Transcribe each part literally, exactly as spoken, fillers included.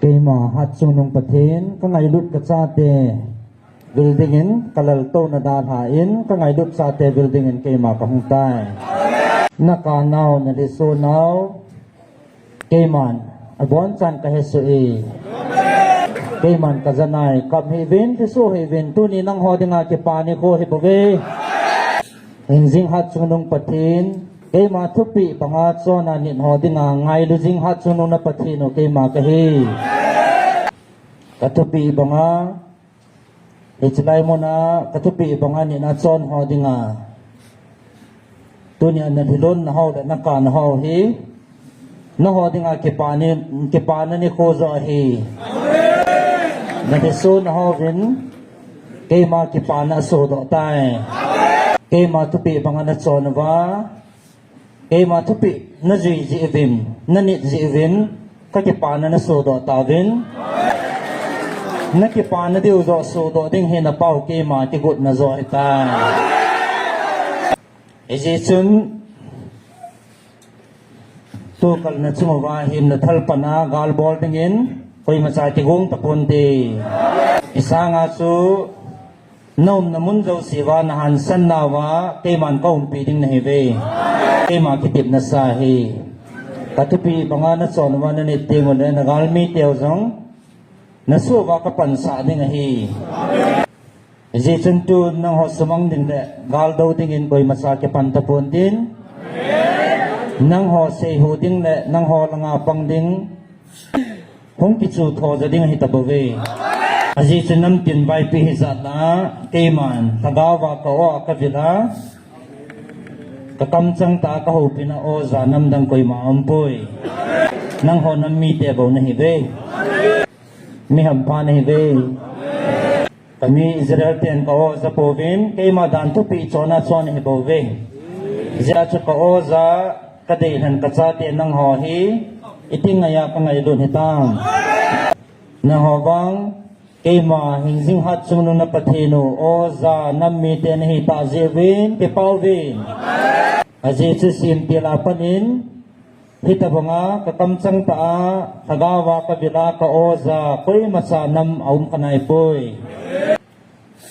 Keima Hatchungnung Pathen, ka ngailut ka chate vil dingin, ka laltouna dalhan ka ngailut chate vil dingin keima ka hung tai. Na kanau, na lisunau, keiman abonchan ka hesoh e. Keiman ka janai, kap hih uvin, lisu hih uvin, tuni nangho dinga kipa nikho hi bou ve. Hingjing Hatchungnung Pathen, keima thupeh banga chonna nit ho dinga ngailu jing Hatchungnung na Pathen u keima kahi. Ka thupeh banga, hiche lai muna ka thupeh banga nit a chon ho dinga, tunia na lhilon na ho le na kana ho hi, nangho dinga kipana, kipana nikho joh ahi. Na lisu na ho vin, keima kipana asodoh tai. Keima thupeh banga na chon uva, keima thupeh na jui jeh uvin, na nit jeh uvin, ka kipana na sodoh tauvin. Na kipana diu joh sodoh ding hi na pau keima kigotna joh ahitai. Hijeh chun, tukal na chung uva hin na thalpana gal bol dingin, koimacha kigong taponte. Isanga chu, na umna mun jouse uva na hansan nauva, keiman ka umpi ding nahi uve. Keima kitepna sa ahi. Ka thupeh banga na chon uva na nit teng ule na galmi teu jong, na soh uva ka pansah ding ahi. Hijeh chun tun nangho sumang ding le gal do dingin koimacha kipan taponte. Nangho seihu ding le nangho langa pang ding, hung kichu tho jo ding ahi tabou ve. Ajeh chu namtin vaipi hijat a, keiman lhagao va ka o a ka vil a, ka kamchang tah a ka houpi na o ja namdang koima aumpoi. Nangho nam mite bou nahi uve. Mi hampha nahi uve. Kami Israel ten ka o ja pouvin, keima dan thupeh chon a chon ahi bou ve. Ajeh chu ka o ja, ka deilhen ka chate nangho hi, iti ngai a ka ngailut hitam. Nangho vang, keima Hingjing Hatchungnung na Pathen u, o ja nam mite nahi tah jeh uvin, kipah uvin. Ajeh chu semtil a panin, hitabanga ka kamchang tah a, lhagao va ka vil a ka o ja, koimacha nam aum kha naipoi.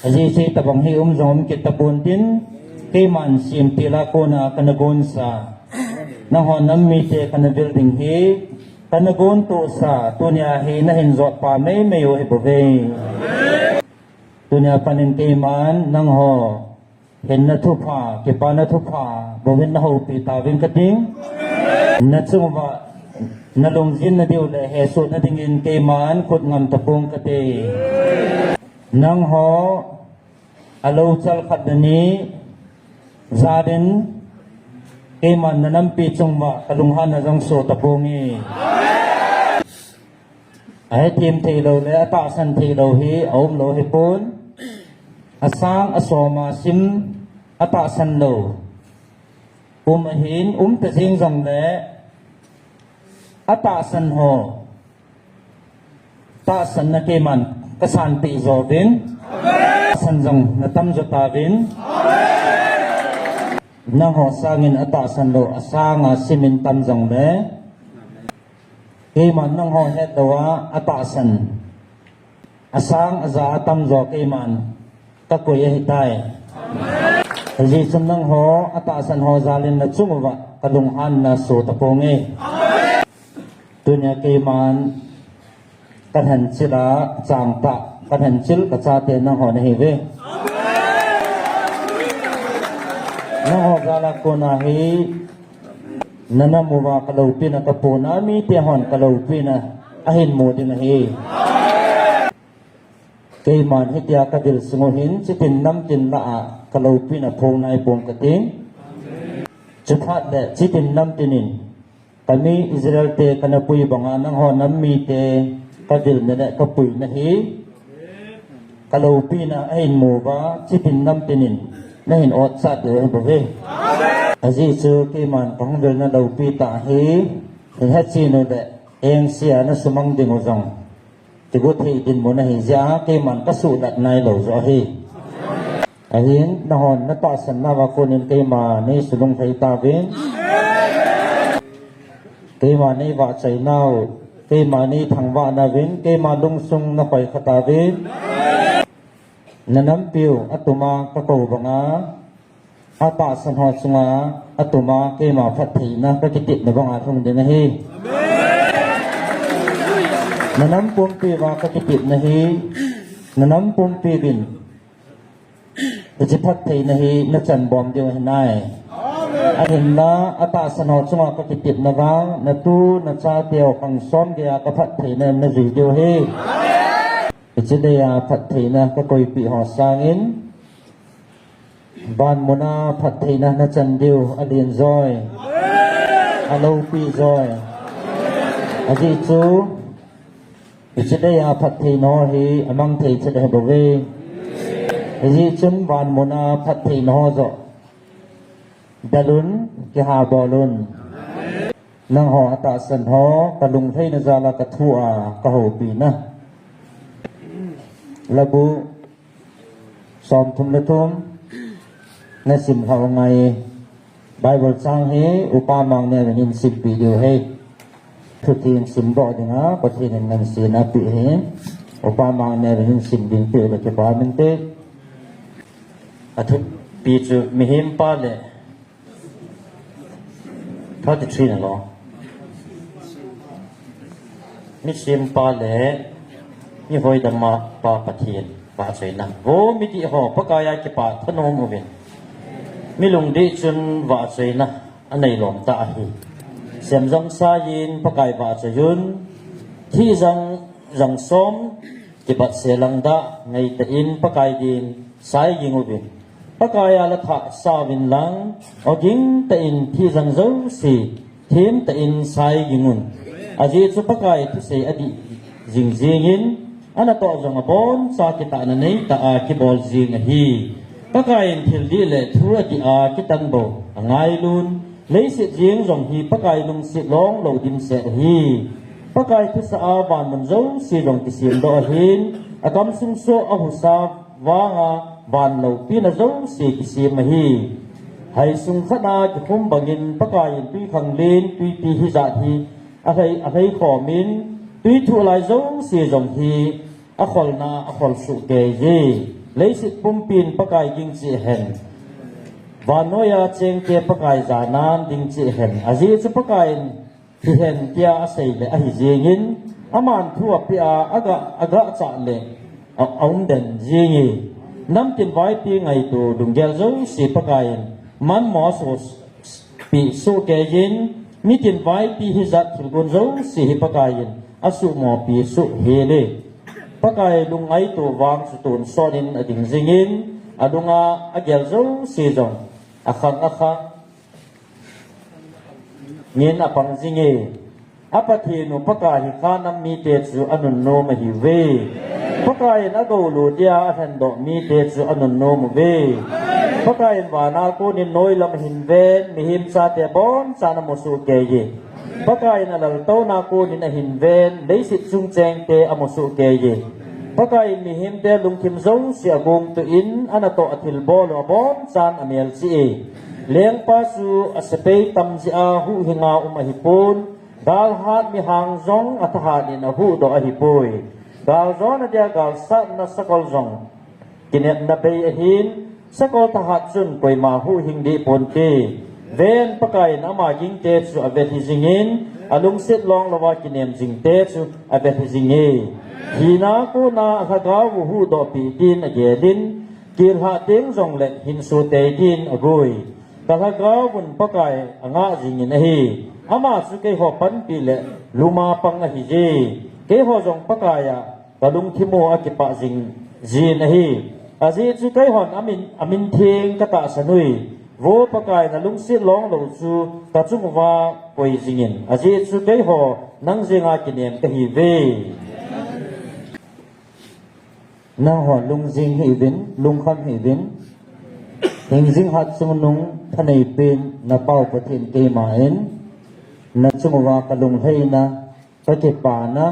Ajeh chu hitabang hi um jong um kit taponte, keiman semtil a kona kana gonsa, nangho nam mite kana vil ding hi, kana gontohsa, tunia hi na hin jotpa meimei u ahi bou ve. Tunia panin keiman nangho hinna thupha, kipana thupha bouvin na houpi tauvin kating. Na chung uva na lungjin na diu le hesoh na dingin keiman khut ngam tapong kate. Nangho alou chal khat le ni jal in keiman na nampi chung uva ka lunghanna jong soh taponge. Ahethem thei lou le atahsan thei lou hi aum lou hipon. Asang asom a sim atahsan lou um ahin, um ta jeng jongle atahsan ho, tahsan na keiman ka sanpeh jouvin, tahsan jong na tam jo tauvin. Nangho sangin atahsan lou asang a sim in tam jongle, keiman nangho het lou a atahsan asang aja atam jo keiman ka koi ahitai. Hijeh chun nangho atahsan ho jal in na chung uva ka lunghanna soh taponge. Tunia keiman ka lhenchil a chang tah, ka lhenchil ka chate nangho nahi uve. Nangho jal a kona hi na nam uva ka loupina ka pon a, mite hon ka loupina ahin mu ding ahi. Keiman hitia ka vil sung u hin chitin namtin lah a ka loupina phong nai pong kating. Chuphat le chitin namtin in kami Israel te kana pui banga nangho nam mite ka vilna le ka puina hi ka loupina ahin mu uva, chitin namtin in na hin ot chat diu ahi bou ve. Ajeh chu keiman kahung vilna loupi tah hi, hin hechen u le engse a na sumang ding u jong kigo thei dinmun ahi jeh a keiman ka suhlat nai lou joh ahi. Ahin, nahon na tahsan nauva konin keima nei sulung thei tauvin. Keima nei vahchoi nau, Keima neithangvah nauvin, keima lungsung nakoi khatauvin. Nanampiu atuma kakou banga, atahsan ho chunga atuma keima phattheina kakitepna banga lhung ding ahi. Nanam pumpi uva kakitepna hi, nanam pumpi uvin hiche phattheina hi nachanbom diu ahi nai. Ahinla, atahsan ho chunga kakitepna vang, natu, nachateu khang som geiya kaphattheina najui diu ahi. Hiche deiya phattheina kakoipeh ho sangin, vanmuna phattheina nachan diu alen joi, aloupi joi. Ajeh chu, hiche deiya phattheina ho hi amang thei chet ahibouve. Hijeh chun vanmuna phattheina ho joh dalun, kihabol un. Nangho atahsan ho, kalunglhaina jal'a kathua kahoupina, labu somthum le thum nasim lhau ngai Bible chang hi Upa Mangneo in eisimpeh diu ahi. Thutheng simdoh dinga Pathen in ngansena apeh ahi. Upa Mangneo in eisimpeh diu ahi, kipah inte. Athupi chu mihem pa le thirty-three nalou. Misempa le mihoidampa Pathen vahchoina. Vo midih ho, Pakaiya kipah thanom uvin. Mi lungdih chun vahchoina aneilom tah ahi. Semjang saiyin Pakai vahchoiyun, thijang jang som kibatse langdah ngaitah in Pakai din saiging uvin. Pakaiya lathah sauvin lang, oging tah in thijang jouse themtah in saigingun. Ajeh chu Pakai thusei adih jing jingin, anatoh jong aboncha kitahna neitah a kibol jing ahi. Pakai in thildih le thu adih a kitang bou angailun, leiset jeng jong hi Pakai lungset longlou dimset ahi. Pakai thusah a vanmun jouse jong kisemdoh ahin, akamsung soh ahusa vanga van loupina jouse kisem ahi. Haisung khat'a kikhum bangin Pakaiyin twikhanglen twipi hijat hi alhai, alhaikhomin, twithuh lai jouse jong hi akholna akhol sohkeiye. Leiset pumpin Pakai ging cheh hen, vannoiya chengte Pakai janan ding cheh hen. Ajeh chu Pakaiyin hihen tia asei le ahi jengin, aman thu apeh a, aga, agahcha le a, aumden jenge. Namtin vaipi ngaito lunggel jouse Pakaiyin manmo sohpeh sohkeiyin, mitin vaipi hijat thilgon jouse hi Pakaiyin asuhmopi sohhele. Pakai lungngaito vang chu tonsot in ading jingin, alunga agel jouse jong akhang akhang ngin apang jinge. A Pathen u Pakai hi Canaan mite chu anunnom ahiuve. Pakaiyin agou lut dia alhendoh mite chu anunnom uve. Pakaiyin vana konin noilam ahin ven, mihem chate abonchan amu sohkeiye. Pakaiyin alaltouna konin ahin ven, leiset chung chengte amu sohkeiye. Pakaiyin mihemte lungthim jouse agongtoh in, anatoh athilbol u abonchan amelchih e. Lengpa chu asepai tam jeh a huhhinga um ahipon, galhat mihang jong athahat in ahuhdoh ahipoi. Galjona dia galsatna sakol jong kinepna bei ahin, sakol thahat chun koima huhhing deh ponte. Ven, Pakaiyin ama gingte chu avet hih jingin, alungset longlouva kinem jingte chu avet hih jinge. Hina kona alhagao u huhdohpeh din agelin, kilhah teng jongle hinso tei din agoi. Kalhagao un Pakai angah jingin ahi. Ama chu keiho panpi le luma pang ahije. Keiho jong Pakaiya kalungthim u akipah jing jin ahi. Ajeh chu keihon amin, amin theng katahsan uve. Vo Pakai, nalungset longlou chu kachunguva koi jingin. Ajeh chu keiho nang jenga kinem kahiuve. Nangho lungjing hih uvin, lungkham hih uvin. Hingjing hat chungnung thanei pen napau Pathen keiman nachunguva kalunglhaina, kakipana,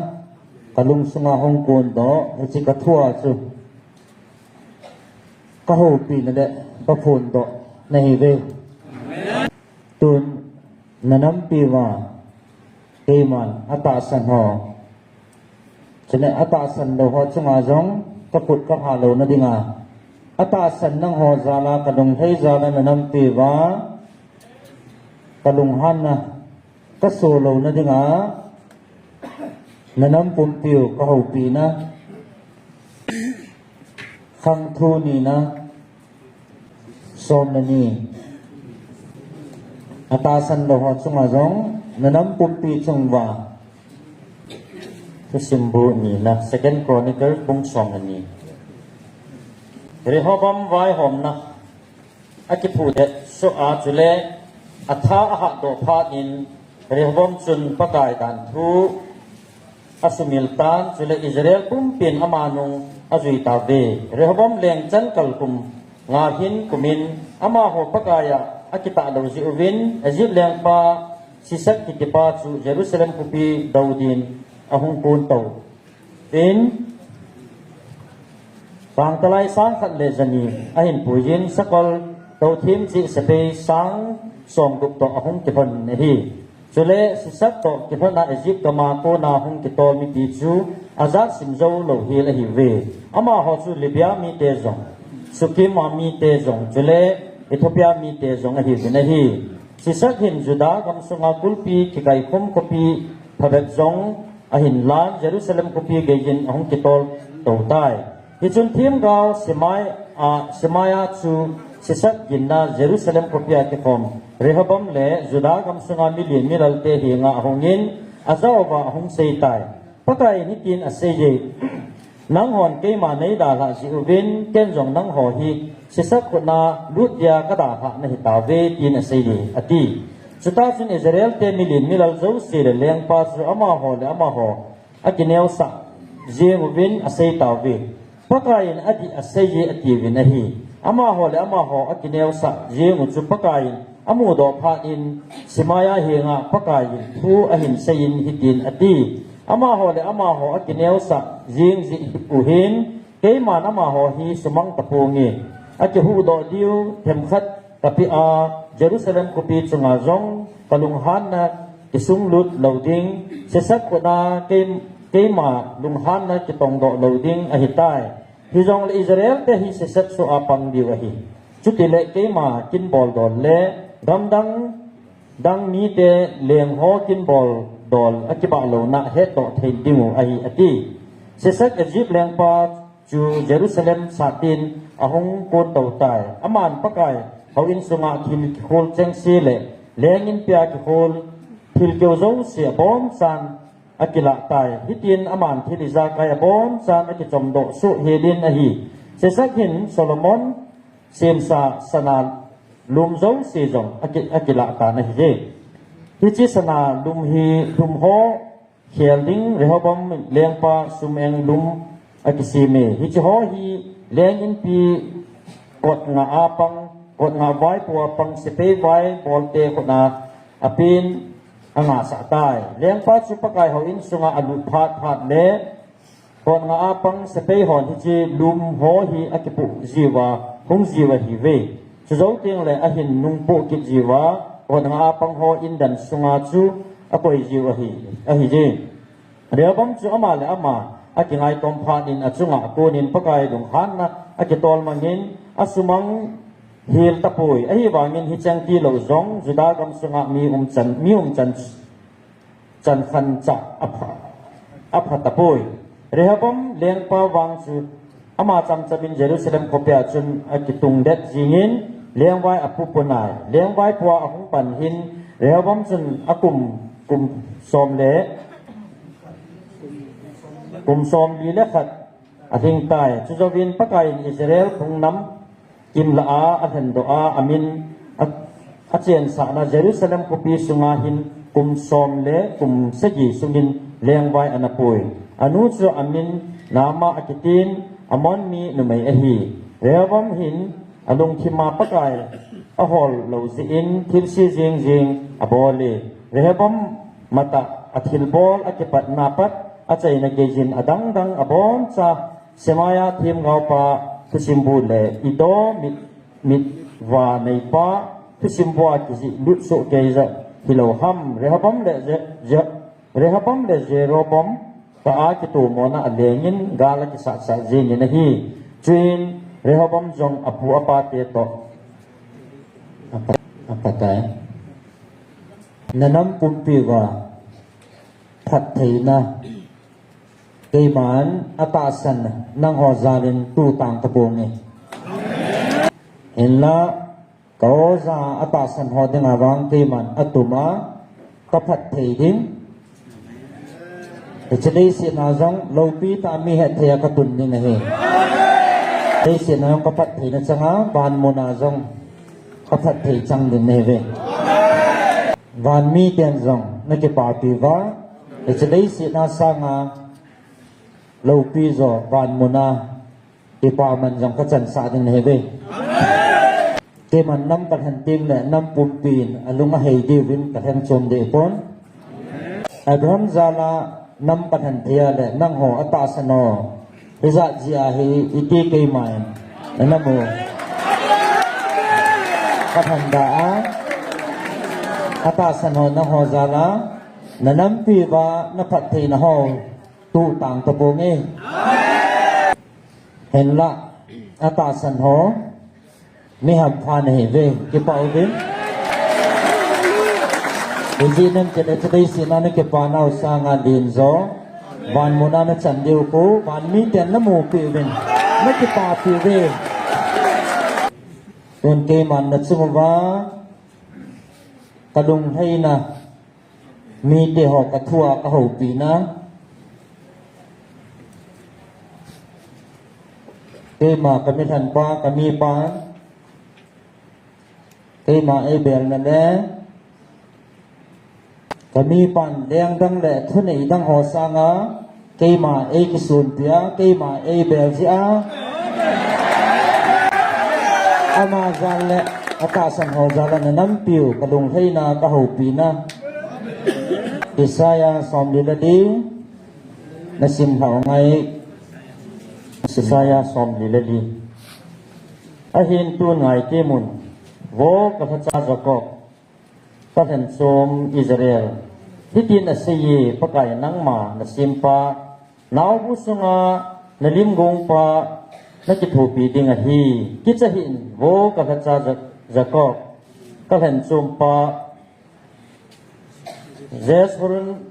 kalungsunga hung kondoh, hiche kathua chu kahoupina le kaphondoh nahiuve. Tun nanampiuva keiman atahsan ho Chule atahsan lou ho chunga jong kakhut kaha louna dinga, atahsan nangho jala kalunglhai jala nanampi uva, kalunghanna kaso louna dinga, nanam pumpiu kahoupina, khangthu nina, som le ni. Atahsan lou ho chunga jong, nanam pumpi chunguva thusimbu nina, Second Chronicles bung som le ni. Rehoboam vaihomna akiphudet soh a chule atha ahatdoh phat in Rehoboam chun Pakai dan thu asumil tan, chule Israel pumpin ama nung ajui tauve. Rehoboam leng chan kal kum nga hin kumin amaho Pakai a akitah lou jeh uvin Egypt lengpa Sisak kitipa chu Jerusalem khopi dou din ahung kon tou. Tin, Pangtalai sang khat le jani ahin puiyin, sakol tothim cheh sepai sang somgup toh ahung kilhon ahi. Chule Sisak toh kilhona Egypt gama kona hung kitol mipi chu ajat sim jou lou hel ahiuve. Amaho chu Libya mite jong, Sukim a mite jong, chule Ethiopia mite jong ahiuvin ahi. Sisak hin Judah gamsunga kulpi kikaikhom khopi phabep jong ahin lan, Jerusalem khopi geiyin ahung kitol tou tai. Hichun themgao Semai-, a, Semaia chu Sisak ginna Jerusalem khopi a kikhom Rehoboam le Judah gamsunga milen milalte henga ahungin, ajah uva ahung seitai. Pakaiyin hitin aseiye, Nanghon keima neidalhah jeh uvin, ken jong nangho hi Sisak khutna lut dia kadalhah nahitauve, tin aseiye, ati. Chutah chun Israelte milen milal jouse le lengpa chu amaho le amaho akineosah jeng uvin aseitauve. Pakaiyin adih aseiye atiuvin ahi. Amaho le amaho akineosah jeng u chu Pakaiyin amudoh phat in Semaia henga Pakaiyin thu ahin seiyin hitin ati. Amaho le amaho akineosah jeng jeh u hin, keiman amaho hi sumang taponge. Akihuhdoh diu themkhat kapeh a, Jerusalem khopi chunga jong kalunghanna kisunglut lou ding, Sisak khutna kei-, keima lunghanna kitongdoh lou ding ahitai. Hijongle Israelte hi Sisak soh a pang diu ahi. Chutile keima kin boldol le gamdang dang mite lengho kin boldol akibah louna hetdoh thei dingu ahi, ati. Sisak Egypt lengpa chu Jerusalem sat din ahung kon tou tai. Aman Pakai houin sunga thil kikhol chengse le leng inpia kikhol thil keu jouse aboncha'n akilah tai. Hitin aman thil ijakai aboncha'n akichomdoh soh helin ahi. Sisak hin Solomon semsa sana lum jouse jong aki-, akilah tan ahiye. Hiche sana lum hi lum ho khel ding Rehoboam lengpa sum-eng lum akiseme. Hiche ho hi leng inpi kot nga a pang, kot nga vaipo a pang, sepai vaibolte khutna apen angahsah tai. Lengpa chu Pakai houin sunga alut phat phat le kot nga a pang sepai hon hiche lum ho hi akipoh jiuva hung jiu ahiuve. Chujou tengle ahin nungpoh kit jiuva kot nga a pang ho indan sunga chu akoi jiu ahi, ahiye. Rehoboam chu ama le ama akingaitom phat in achunga konin Pakai lunghanna akitol mangin asumang hel tapoi. Ahivangin hicheng tilou jong Judah gamsunga mi umchan, mi umchan chankhancha apha, apha tapoi. Rehoboam lengpa vang chu ama chamchamin Jerusalem khopia chun akitungdet jingin lengvai apu ponai. Lengvai pua ahung pan hin Rehoboam chun akum, kum som le, kum somli le khat alhing tai. Chujouvin Pakaiyin Israel phungnam kimlah a alhendoh a, amin a, achensahna Jerusalem khopi sunga hin kum som le kum sagi sungin lengvai anapui. Anu chu amin Naama akitin, Ammon mi numei ahi. Rehoboam hin alungthima Pakai ahol lou jeh in thilse jing jing abol e. Rehoboam matah athilbol akipatna pat achaina geiyin adang dang aboncha Semaia themgaopa thusimbu le Iddo mit, mitva neipa thusimbu a kijih lut soh geiya hilou ham. Rehoboam le Je-, Je-, Rehoboam le Jeroboam Ka a kitomona a lengin, gal a kisahsah jingin ahi. Chuin Rehoboam jong apu apate toh a pa-, a patai. Na nam pumpi uva phattheina keiman atahsan nangho jalin tu tang taponge. Hinla, ka oja atahsan ho dinga vang keiman atuma ka phatthei ding. Hiche leiset a jong loupi tah mi hetthei a ka tun ding ahi. Leiset a jong ka phattheina changa, van muna jong ka phatthei chang ding ahi ve. Van miten jong na kipapi uva, hiche leiset a sanga loupi jo van muna kipaman jong ka chansah ding ahi ve. Keiman nam kalhen teng le nam pumpin alung ahei diuvin kalhen chom deh pon. Abraham jala nam kalhen thei a le nangho atahsan ho hijat jeh a hi iti keiman na nam u kalhen da a, atahsan ho nangho jala na nampi uva na phattheina ho tu tang taponge. Hinla, atahsan ho mi hampha nahi ve, kipah uvin. Ijeh inem itile, hiche leiset a na kipa nau sanga len jo, van muna na chan diu khu van miten na mupi uvin, na kipapi uve. Tun keiman na chung uva ka lunglhaina, mite ho ka thu a ka houpina, keima ka milhenpa, ka mipa, keima eibelna le ka mipan lengdang le thunei dang ho sanga keima eikisunpia, keima eibel jeh a, ama jal le atahsan ho jal a na nampiu ka lunglhaina, ka houpina. Isaiah somli le li, na simlhah u ngai. Isaiah somli le li. Ahin tun ngaiti mun, vo ka lhacha Jacob, ka lhenchom Israel. Hitin aseiye, Pakai nangma na sempa, naobu sunga na lim gongpa na kithopi ding ahi. Kicha hih in, vo ka lhacha Ja-, Jacob, ka lhenchompa. Jeshurun,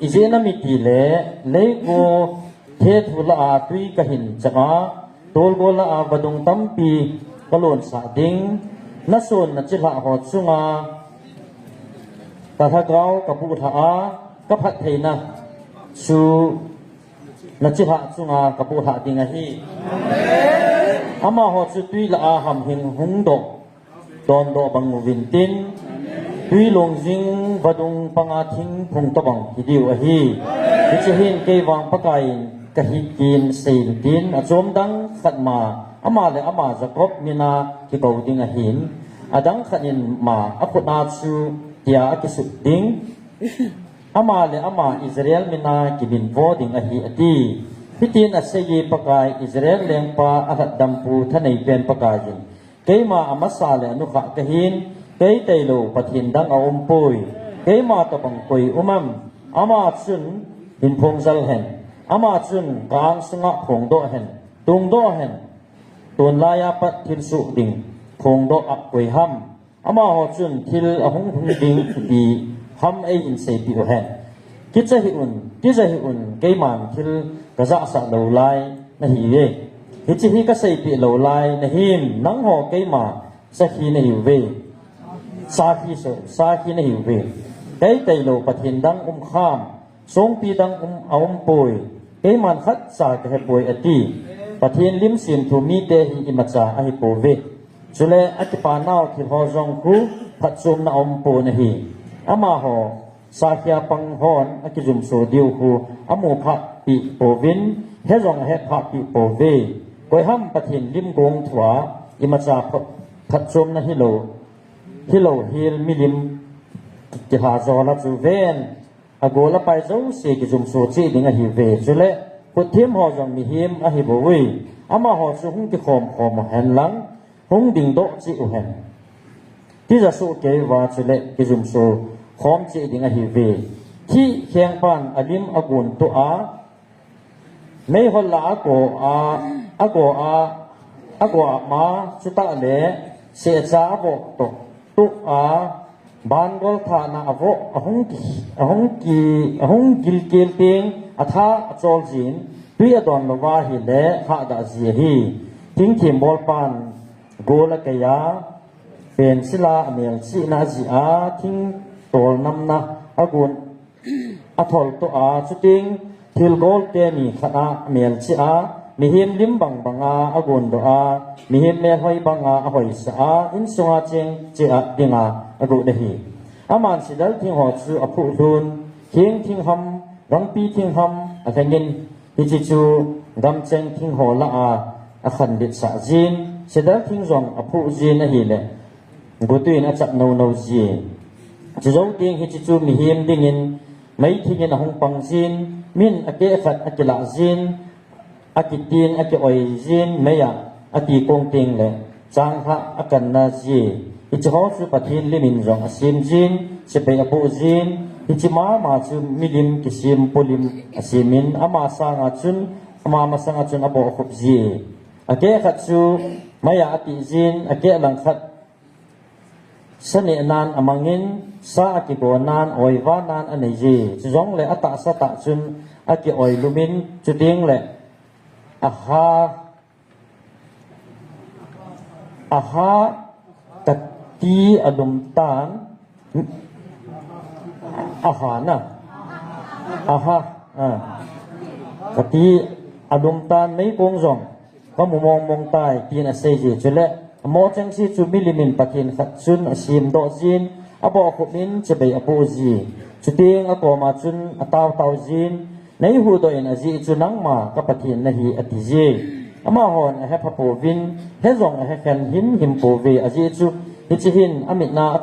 ijeh inem itile, leiko thethu lah a tui ka hin chang a, tolgo lah a vadung tampi ka lonsah ding, na son na chilhah ho chunga ka lhagao ka bulhah a, ka phattheina chu na chilhah chunga ka bulhah ding ahi. Amaho chu tui lah a hamhing hung doh, dondoh bang uvin tin, tui long jing vadung panga thingphung tobang hi diu ahi. Hiche hin kei vang Pakai in ka hi tin sei in tin, achom dang khat ma, ama le ama Jacob mina kikou ding ahin, adang khat in ma akhut a chu tia akisut ding. Ama le ama Israel mina kiminvo ding ahi, ati. Hitin aseiye, Pakai Israel lengpa alhatdampu thaneipen Pakai in, keima amasa le anukhah kahin, kei tailou Pathen dang aumpoi. Keima tobang koi um am? Ama chun hin phongjal hen. Ama chun ka angsunga phongdoh hen. Tongdoh hen. Tunlai a pat thilsoh ding phongdoh a koi ham? Amaho chun thil ahung hung ding ipi ham eihin seipeh uhen. Kicha hih un, kija hih un, keiman thil ka jahsah lou lai nahiuve. Hiche hi ka seipeh lou lai nahim, nangho keima sakhi nahiuve. Sakhi, so, sakhi nahiuve. Kei tailou Pathen dang um kham, songpi dang um, aumpoi. Keiman khatcha kahepoi, ati. Pathen lim semthu mite hi imacha ahipouve. Chule akipa nau thil ho jong khu phatchomna aumpon ahi. Amaho sakhi a pang hon akijumso diu khu amu phah peh pouvin, he jong ahe phah peh pouve. Koiham Pathen lim gong thua imacha phat-, phatchomna hilou, hilou hel milim kilha jol a chu ven. Agol apai jouse kijumso cheh ding ahiuve. Chule, khutthem ho jong mihem ahibouve. Amaho chu hung kikhom khom uhen lang, hung dingdoh cheh uhen. Tija soh kei uva chule kijumso khom cheh ding ahiuve. Thih khengpan alim agon toh a, meihol la a ko a, a ko a, a ko a ma, chutah le, secha a vo to, tu a, bangol thana a vo, a hung ki, a hung ki, a hung gilkel ting, a tha a chol jin, tui a don lova hi le, ha da ji hi, thing thim bol pan, gol a kei a, pen sila a mel si na ji a, thing tol nam na, a gun, a thol to a, chuting thil gol te ni khat a mel chi a, mihem lim bang bang a, a gun do a, mihem mel hoi bang a, a hoi sa a, in sunga cheng chi a ding a, a gu de hi. Aman sidal thing ho chu a phu lhun, thing thing ham, rangpi thing ham, a thengin, hichi chu gam cheng thing ho la a, a khan lit sa jin, sidal thing jong a phu jin a hi le, Gutuin a chak no no ji. Chujou ding hichi chu mihem dingin, mei thingin a hung pang jin, min a ke khat a kila jin, a kitin a ke oi jin, mei a, a ti kong ting le, chang ha a kan na ji. Hichi ho chu Pathen limin jong a sim jin, sipei a bu jin, hichi ma ma chu milim kisim pulim a simin, ama sanga chun, ama masanga chun a bo khup ji. A ke khat chu, mei a a ti jin, a ke lang khat, Sa neh nan a mangin, sa a kigo nan, oiva nan a nei ji. Chujong le a tahsa tah chun a ki oi lumin, chuding le a ha, a ha ka ti a lum tan, a ha na, a ha, a, ka ti a lum tan mei kong jong. Ka mu mong mong tai, tin a sei ji. Chule, a mo cheng si chu milimin Pathen khat chun a sim doh jin, a bo khup in chibai a bu ji. Chuting a koma chun a tau tau jin, nei hu doh in a ji chu nangma ka Pathen na hi a ti ji. Ama hon a he pha po vin, he jong a he khen him him po ve a ji chu, hichi hin a mit na a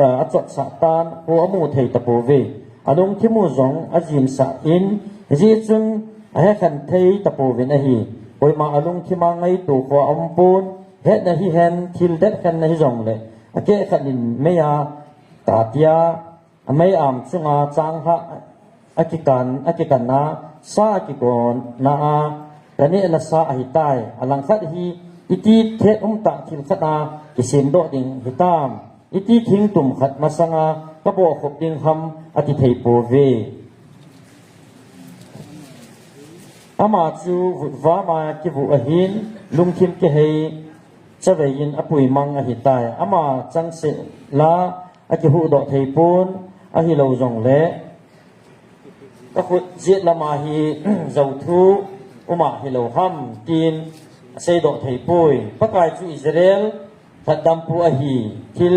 a, a chot sah tan, khu a mu thei ta po ve. A lungthim u jong a jim sah in, hijeh chun a he khen thei ta po vin a hi. Koima a lungthim a ngaito khu a um pon, hetna hi hen, thil det khen na hi jong le, a ke khat in mei a, ta tia, a mei am chunga chang ha, a kikan, a kikan na, sa a kikon na a, ka neh na sa a hi tai, a lang khat hi, iti thet um ta thil khat a, kisim doh ding hi tam. Iti thing tum khat masanga ka bo khup ding ham a ti thei po ve. Ama chu vut va ma kivu ahin lungthim kihei chavei in a pui mang a hi tai. Ama chang se la a kihu doh thei pon a hi lo jong le. Ka khut jet lama hi, zo thu uma hi lo ham, tin a sei doh thei poi. Pakai chu Israel lhatdam pu a hi, thil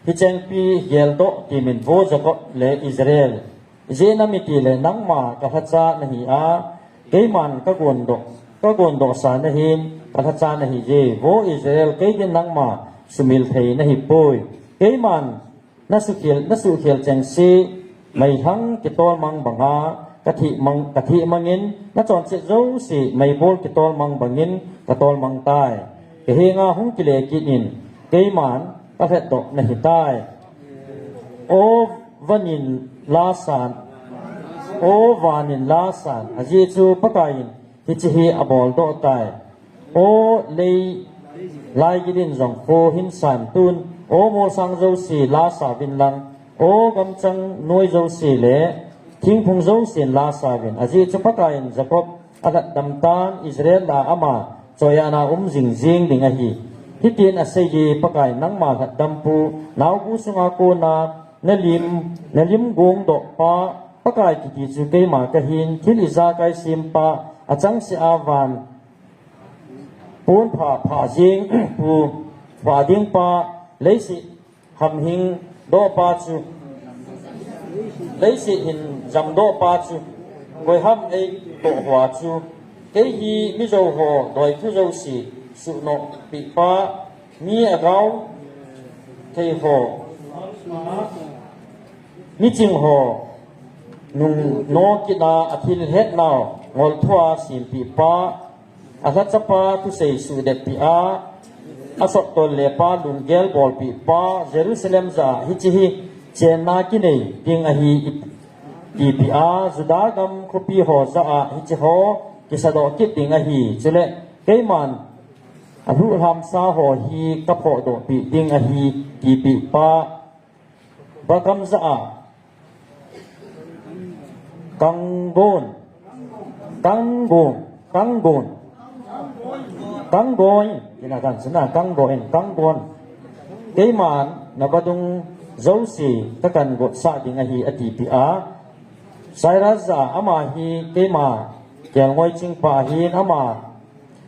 hi chengpi gel doh ti min vo Jacob le Israel. Ijeh inem iti le nangma ka lhacha na hi a, keiman ka gon doh, ka gon doh sa na hin, ka lhacha na hi je. Vo Israel, kei din nangma sumil thei na hi poi. Keiman Na sukhel, na sukhel cheng si, meilhang kitol mang banga, ka thi mang, ka thi mangin, na chonset jouse, meibol kitol mang bangin, ka tol mang tai. Ka henga hung kile kit in, keiman, ka lhet doh na hi tai. O vanin la san, o vanin la san, ajeh chu Pakai in, Hiche hi a bol doh tai. O lei lai gilin jong kho hin san tun. O molsang jouse la sa vin lang. O gamchang noi jouse le thingphung jousen la sa vin. Ajeh chu Pakai in Jacob a lhatdam tan Israel a ama choiya na um jing jing ding ahi. Hitin a sei e Pakai nangma lhatdam pu naobu sunga kona na lim, na lim gong doh pa, Pakai kiti chu keima kahin, thil ijakai sem pa, achang se a van, pon pha, pha jing, pu, pha ding pa, leiset hamhing doh pa chu, leiset hin jam doh pa chu, koi ham ei toh hua chu, kei hi mi jou ho, doi thu jouse, suhnoh pi pa, Mi agao thei ho, mi ching ho, nung no kit a athil het nau, ngol thua simpi pa, alhacha pa thusei suhdet pi a, asot tol le pa lunggel bol pi pa, Jerusalem ja hiche hi chenna kinei ding ahi i ti pi a, Juda gam khopi ho ja a hiche ho kisadoh kit ding ahi. Chule keiman alhuh lhamsa ho hi kaphohdoh peh ding ahi, tipeh pa. Vakam ja a Kanggon, Kanggon, Kanggon, Kanggon, ina kan sina Kanggon, Kanggon. Keiman navadung jouse kakan gotsah ding ahi, atipeh a. Cyrus ja a, ama hi keima kelngoi chingpa ahin, ama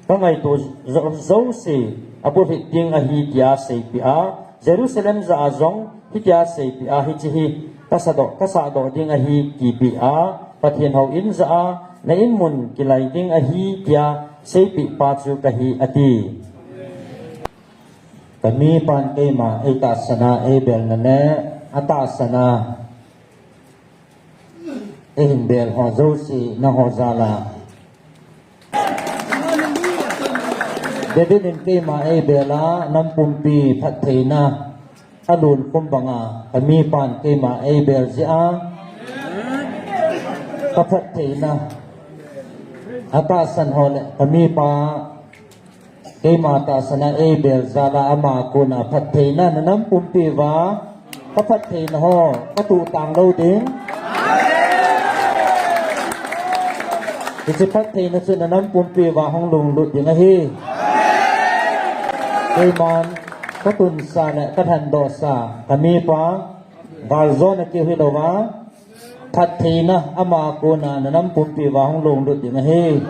kangaito jo-, jouse abulhit ding ahi tia seipeh a. Jerusalem ja a jong hitia seipeh a, hiche hi kasadoh, kasahdoh ding ahi, tipeh a. Pathen houin ja a, na inmun kilai ding ahi tia seipeh pa chu kahi, ati. Kamipan keima eitahsan a eibelna le atahsan a eihin bel ho jouse nangho jal a David in keima eibel a, nam pumpi phattheina alunkhum banga kamipan keima eibel jeh a kaphattheina atahsan ho le kamipa keima tahsan a eibel jal a ama kona phattheina na nam pumpi uva kaphattheina ho katuh tang lou ding. Hiche phattheina chu na nam pumpi uva hung lunglut ding ahi. Keiman katunsa le kalhandohsa kamipa, galjona keu hilouva, phattheina ama kona na nam pumpi uva hung lunglut ding ahi.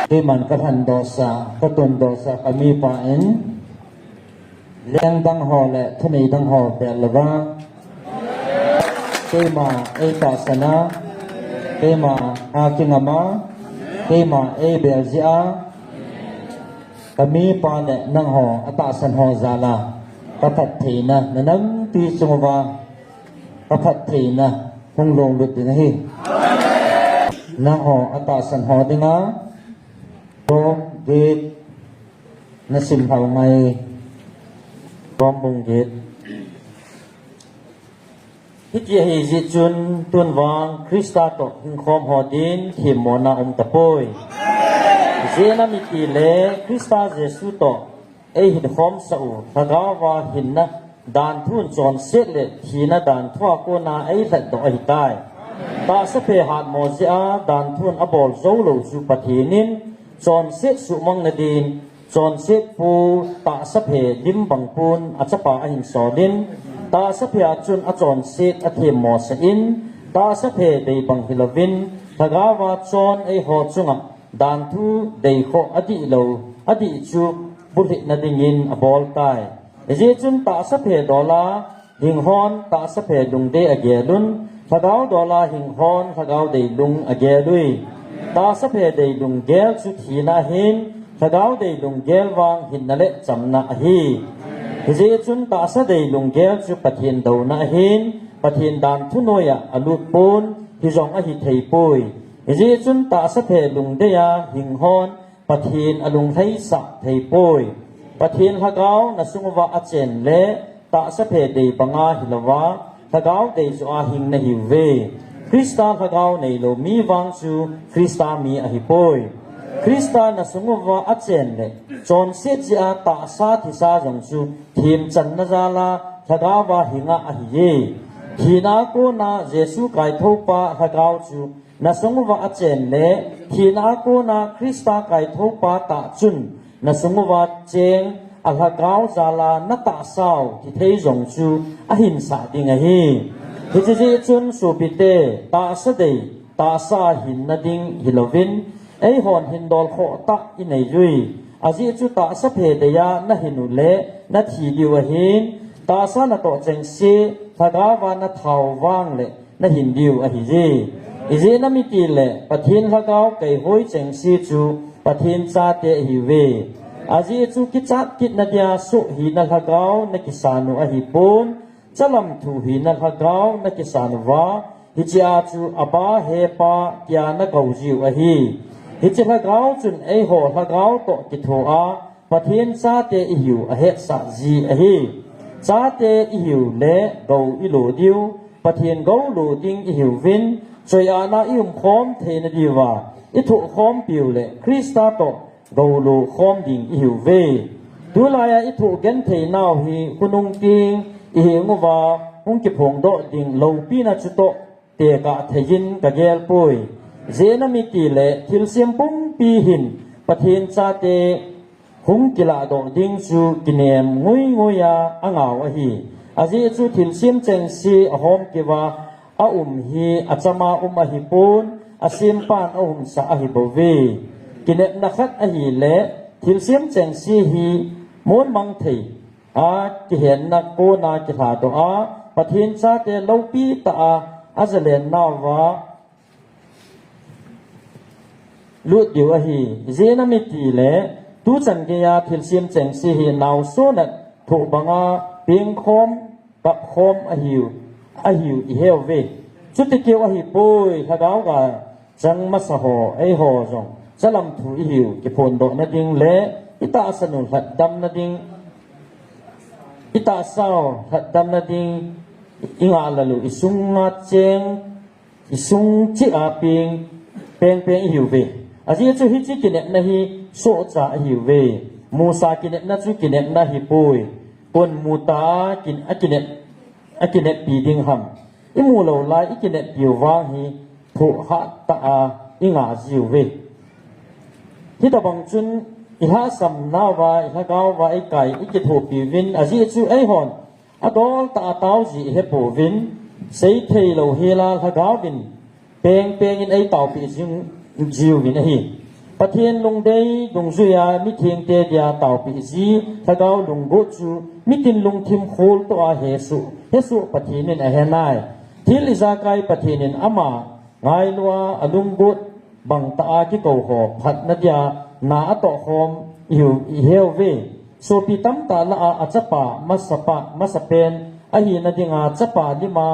Keiman kalhandohsa, katundohsa kamipa in leng dang ho le thunei dang ho bel louva, keima eitahsan a, keima a kingam a, keima eibel jeh a, kamipa le nangho atahsan ho jal a kaphattheina na nampi chung uva kaphattheina hung lunglut ding ahi. Nangho atahsan ho dinga Rom get nasim hou ngai. Rom bung get. Hiti ahi jeh chun tun vang Christa toh hingkhom ho din themmona um tapoi. Ijeh inem itile Christa Jesu toh eihinkhomsah u Lhagao a hinna danthun chonset le thina danthu a kona eilhatdoh ahitai. Tahsa phe hatmo jeh a danthun abol joulou chu Pathen in chonset suhmang nadin, chonset pu tahsa phe lim bang pun achapa ahin solin, tahsa phe a chun achonset athemmosah in, tahsa phe dei bang hilouvin, Lhagao a chon eiho chunga danthu deikhoh adihlou, adih chu bulhit nadingin aboltai. Ijeh chun tahsa phe dol a hinghon tahsa phe lungdei agelun, Lhagao dol a hinghon Lhagao dei lung agelui. Tahsa phe dei lunggel chu thina ahin, Lhagao dei lunggel vang hinna le chamna ahi. Hijeh chun tahsa dei lunggel chu Pathen douna ahin, Pathen danthu noiya alut pon, hijong ahi theipoi. Hijeh chun tahsa phe lungdei a hinghon Pathen alunglhaisah theipoi. Pathen Lhagao nasung uva achen le tahsa phe dei banga hilouva, Lhagao dei joh a hing nahiuve. Christa Lhagao neilou mi vang chu Christa mi ahipoi. Christa nasung uva achen le chonset jeh a tahsa thisa jong chu themchanna jal a Lhagao a hinga ahiye. Thina kona Jesu kaithoupa Lhagao chu nasung uva achen le thina kona Christa kaithoupa tah chun nasung uva cheng a Lhagao jal a natahsau thithei jong chu ahinsah ding ahi. Hiche jeh chun sopite, tahsa dei tahsa hinna ding hilouvin, eihon hindol khoh tah inei ui. Ajeh chu tahsa phe dei a nahin u le nathi diu ahin, tahsa natoh chengse Lhagao a nathau vang le nahin diu ahiye. Ijeh inem itile Pathen Lhagao keihoi chengse chu Pathen chate ahiuve. Ajeh chu kichat kit nadia soh hina Lhagao nakisan u ahipon, chalam thu hina Lhagao nakisan uva, hichea chu Abba Hepa tia nakou jiu ahi. Hiche Lhagao chun eiho Lhagao toh kitho a Pathen chate ihiu ahetsah ji ahi. Chate ihiu le gou ilo diu, Pathen gou lo ding ihiuvin, choi-atna iumkhom theina diuva, i thoh khompiu le Krista toh gou lo khom ding i hiu ve. Tulai a i thoh genthei nau hi khonung ting i hing uva hung kiphong doh ding lopi na chu toh tekah thei in ka gel poi. Ijeh inem itile thilsem pumpi hin Pathen chate hung kilah doh ding chu kinem ngui ngui a a ngau ahi. Ajeh chu thilsem chengse a hom kiva a um hi a chama um ahi pon, a sempan a umsa ahi bou ve. Kinepna khat ahile thilsem chengse hi mon mang thei a kihenna kona kihla doh a, Pathen chate lopi tah a a zalen nauva lut diu ahi. Ijeh inem itile tuchan geiya thilsem chengse hi naoso nat thoh banga pengkhom, kapkhom ahiu, ahiu i heu ve. Chuti keu ahi poi, lhagao ga chang masa ho, eiho jong chalam thu i hiu, kiphondoh na ding le i tahsa nu lhatdam na ding, i tahsau lhatdam na ding, i ngah lalu, i sunga cheng, i sung chih a peng, peng peng i hiu ve. Ajeh chu hiche kinepna hi sohcha ahiu ve. Musa kinepna chu kinepna hi poi. Kon muta a kin, a kinep, a kineppi ding ham. I mu lou lai i kineppiu vang hi thoh hatah a i ngah jiu ve. Hitabang chun i lhahsam nauva, i lhagao va i kai, i kithopi uvin, ajeh chu eihon adol tah a tao ji i he pouvin, sei thei lou hel a lhagao vin peng peng in ei taopi jing jiuvin ahi. Pathen lungdei dungjuia mithengte dia taopi ji lhagao lunggot chu mitin lungthim khol toh a hesoh, hesoh Pathen in ahe nai. Thil ijakai Pathen in ama ngailua a lunggot bang tah a kikou ho phatna dia na atoh khom i hiu, i heu ve. Sopi tamtah lah a, a chapa masapa, masapen ahina dinga chapa lima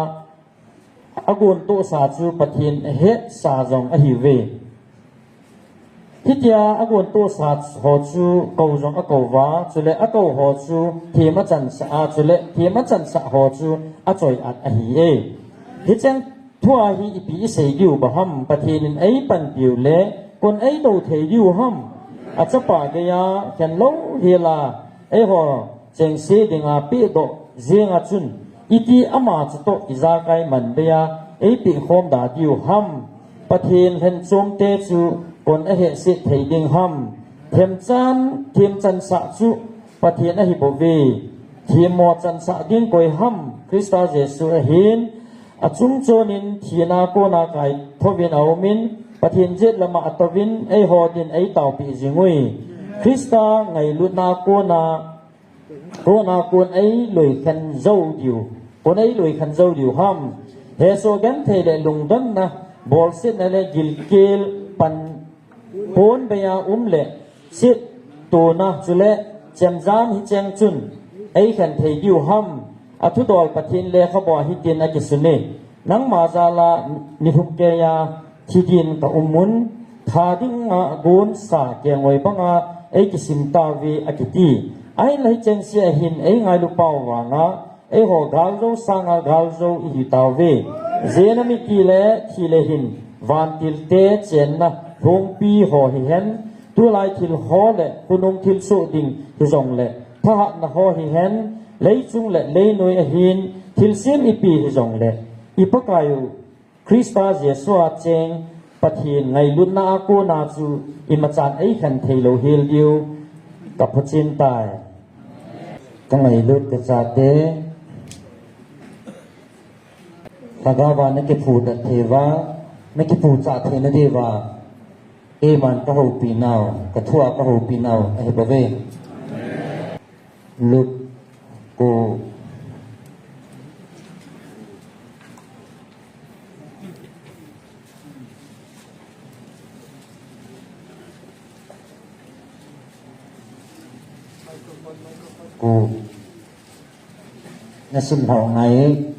a gontohsa chu Pathen hetsa jong ahiu ve. Hitia a gontohsa ho chu kou jong akou uva, chule akou ho chu them achansah a, chule them achansah ho chu achoi-at ahi e. Hicheng thua hi ipi i sei diu ba ham, Pathen in ei panpiu le kon ei do thei diu ham. A chapa geiya khen lou hel a eiho chengse dinga pehdoh jeng a chun, iti ama chutoh ijakai man bei a ei pehkhom da diu ham. Pathen lhenchomte chu kon ahehset thei ding ham. Themchan, themchansah chu Pathen ahi bouve. Themmo chansah ding koi ham, Christa Jesu ahin. Achung chonin thina kona kaithouvin aumin, Pathen jet lama atouvin, eiho din eitaopeh jingui. Christa ngailutna kona, kona kon eiloi khen jou diu, kon eiloi khen jou diu ham. Hesoh genthei le lungdonna, bolsetna le gilkel pan pon beia um le, sittona chule chemjam hicheng chun eikhen thei diu ham. Athudol Pathen lekhabua hitin akisune. Nangma jala nilhum keiya thi din kaum un, tha dinga gonsa kelngoi banga eikisim tauve akiti. Ahinla hichengse ahin eingailu pau vanga, eiho galjou sanga galjou ihi tauve. Ijeh inem itile thi le hin vantilte chenna lhongpi ho hihen, tulai thil ho le khonung thilsoh ding hijongle, thahatna ho hihen, leichung le leinoi ahin, thilsem ipi hijongle, i Pakaiu Christa Jesu a cheng Pathen ngailutna a kona chu imachan eikhen theilou hel diu kaphuchen tai. Kangailut kachate, lhagaova nakiphudat theiuva, nakipuchah theina diuva, keiman kahoupi nau, kathua kahoupi nau ahibouve. Luke ko, ko, nasim lhau ngai.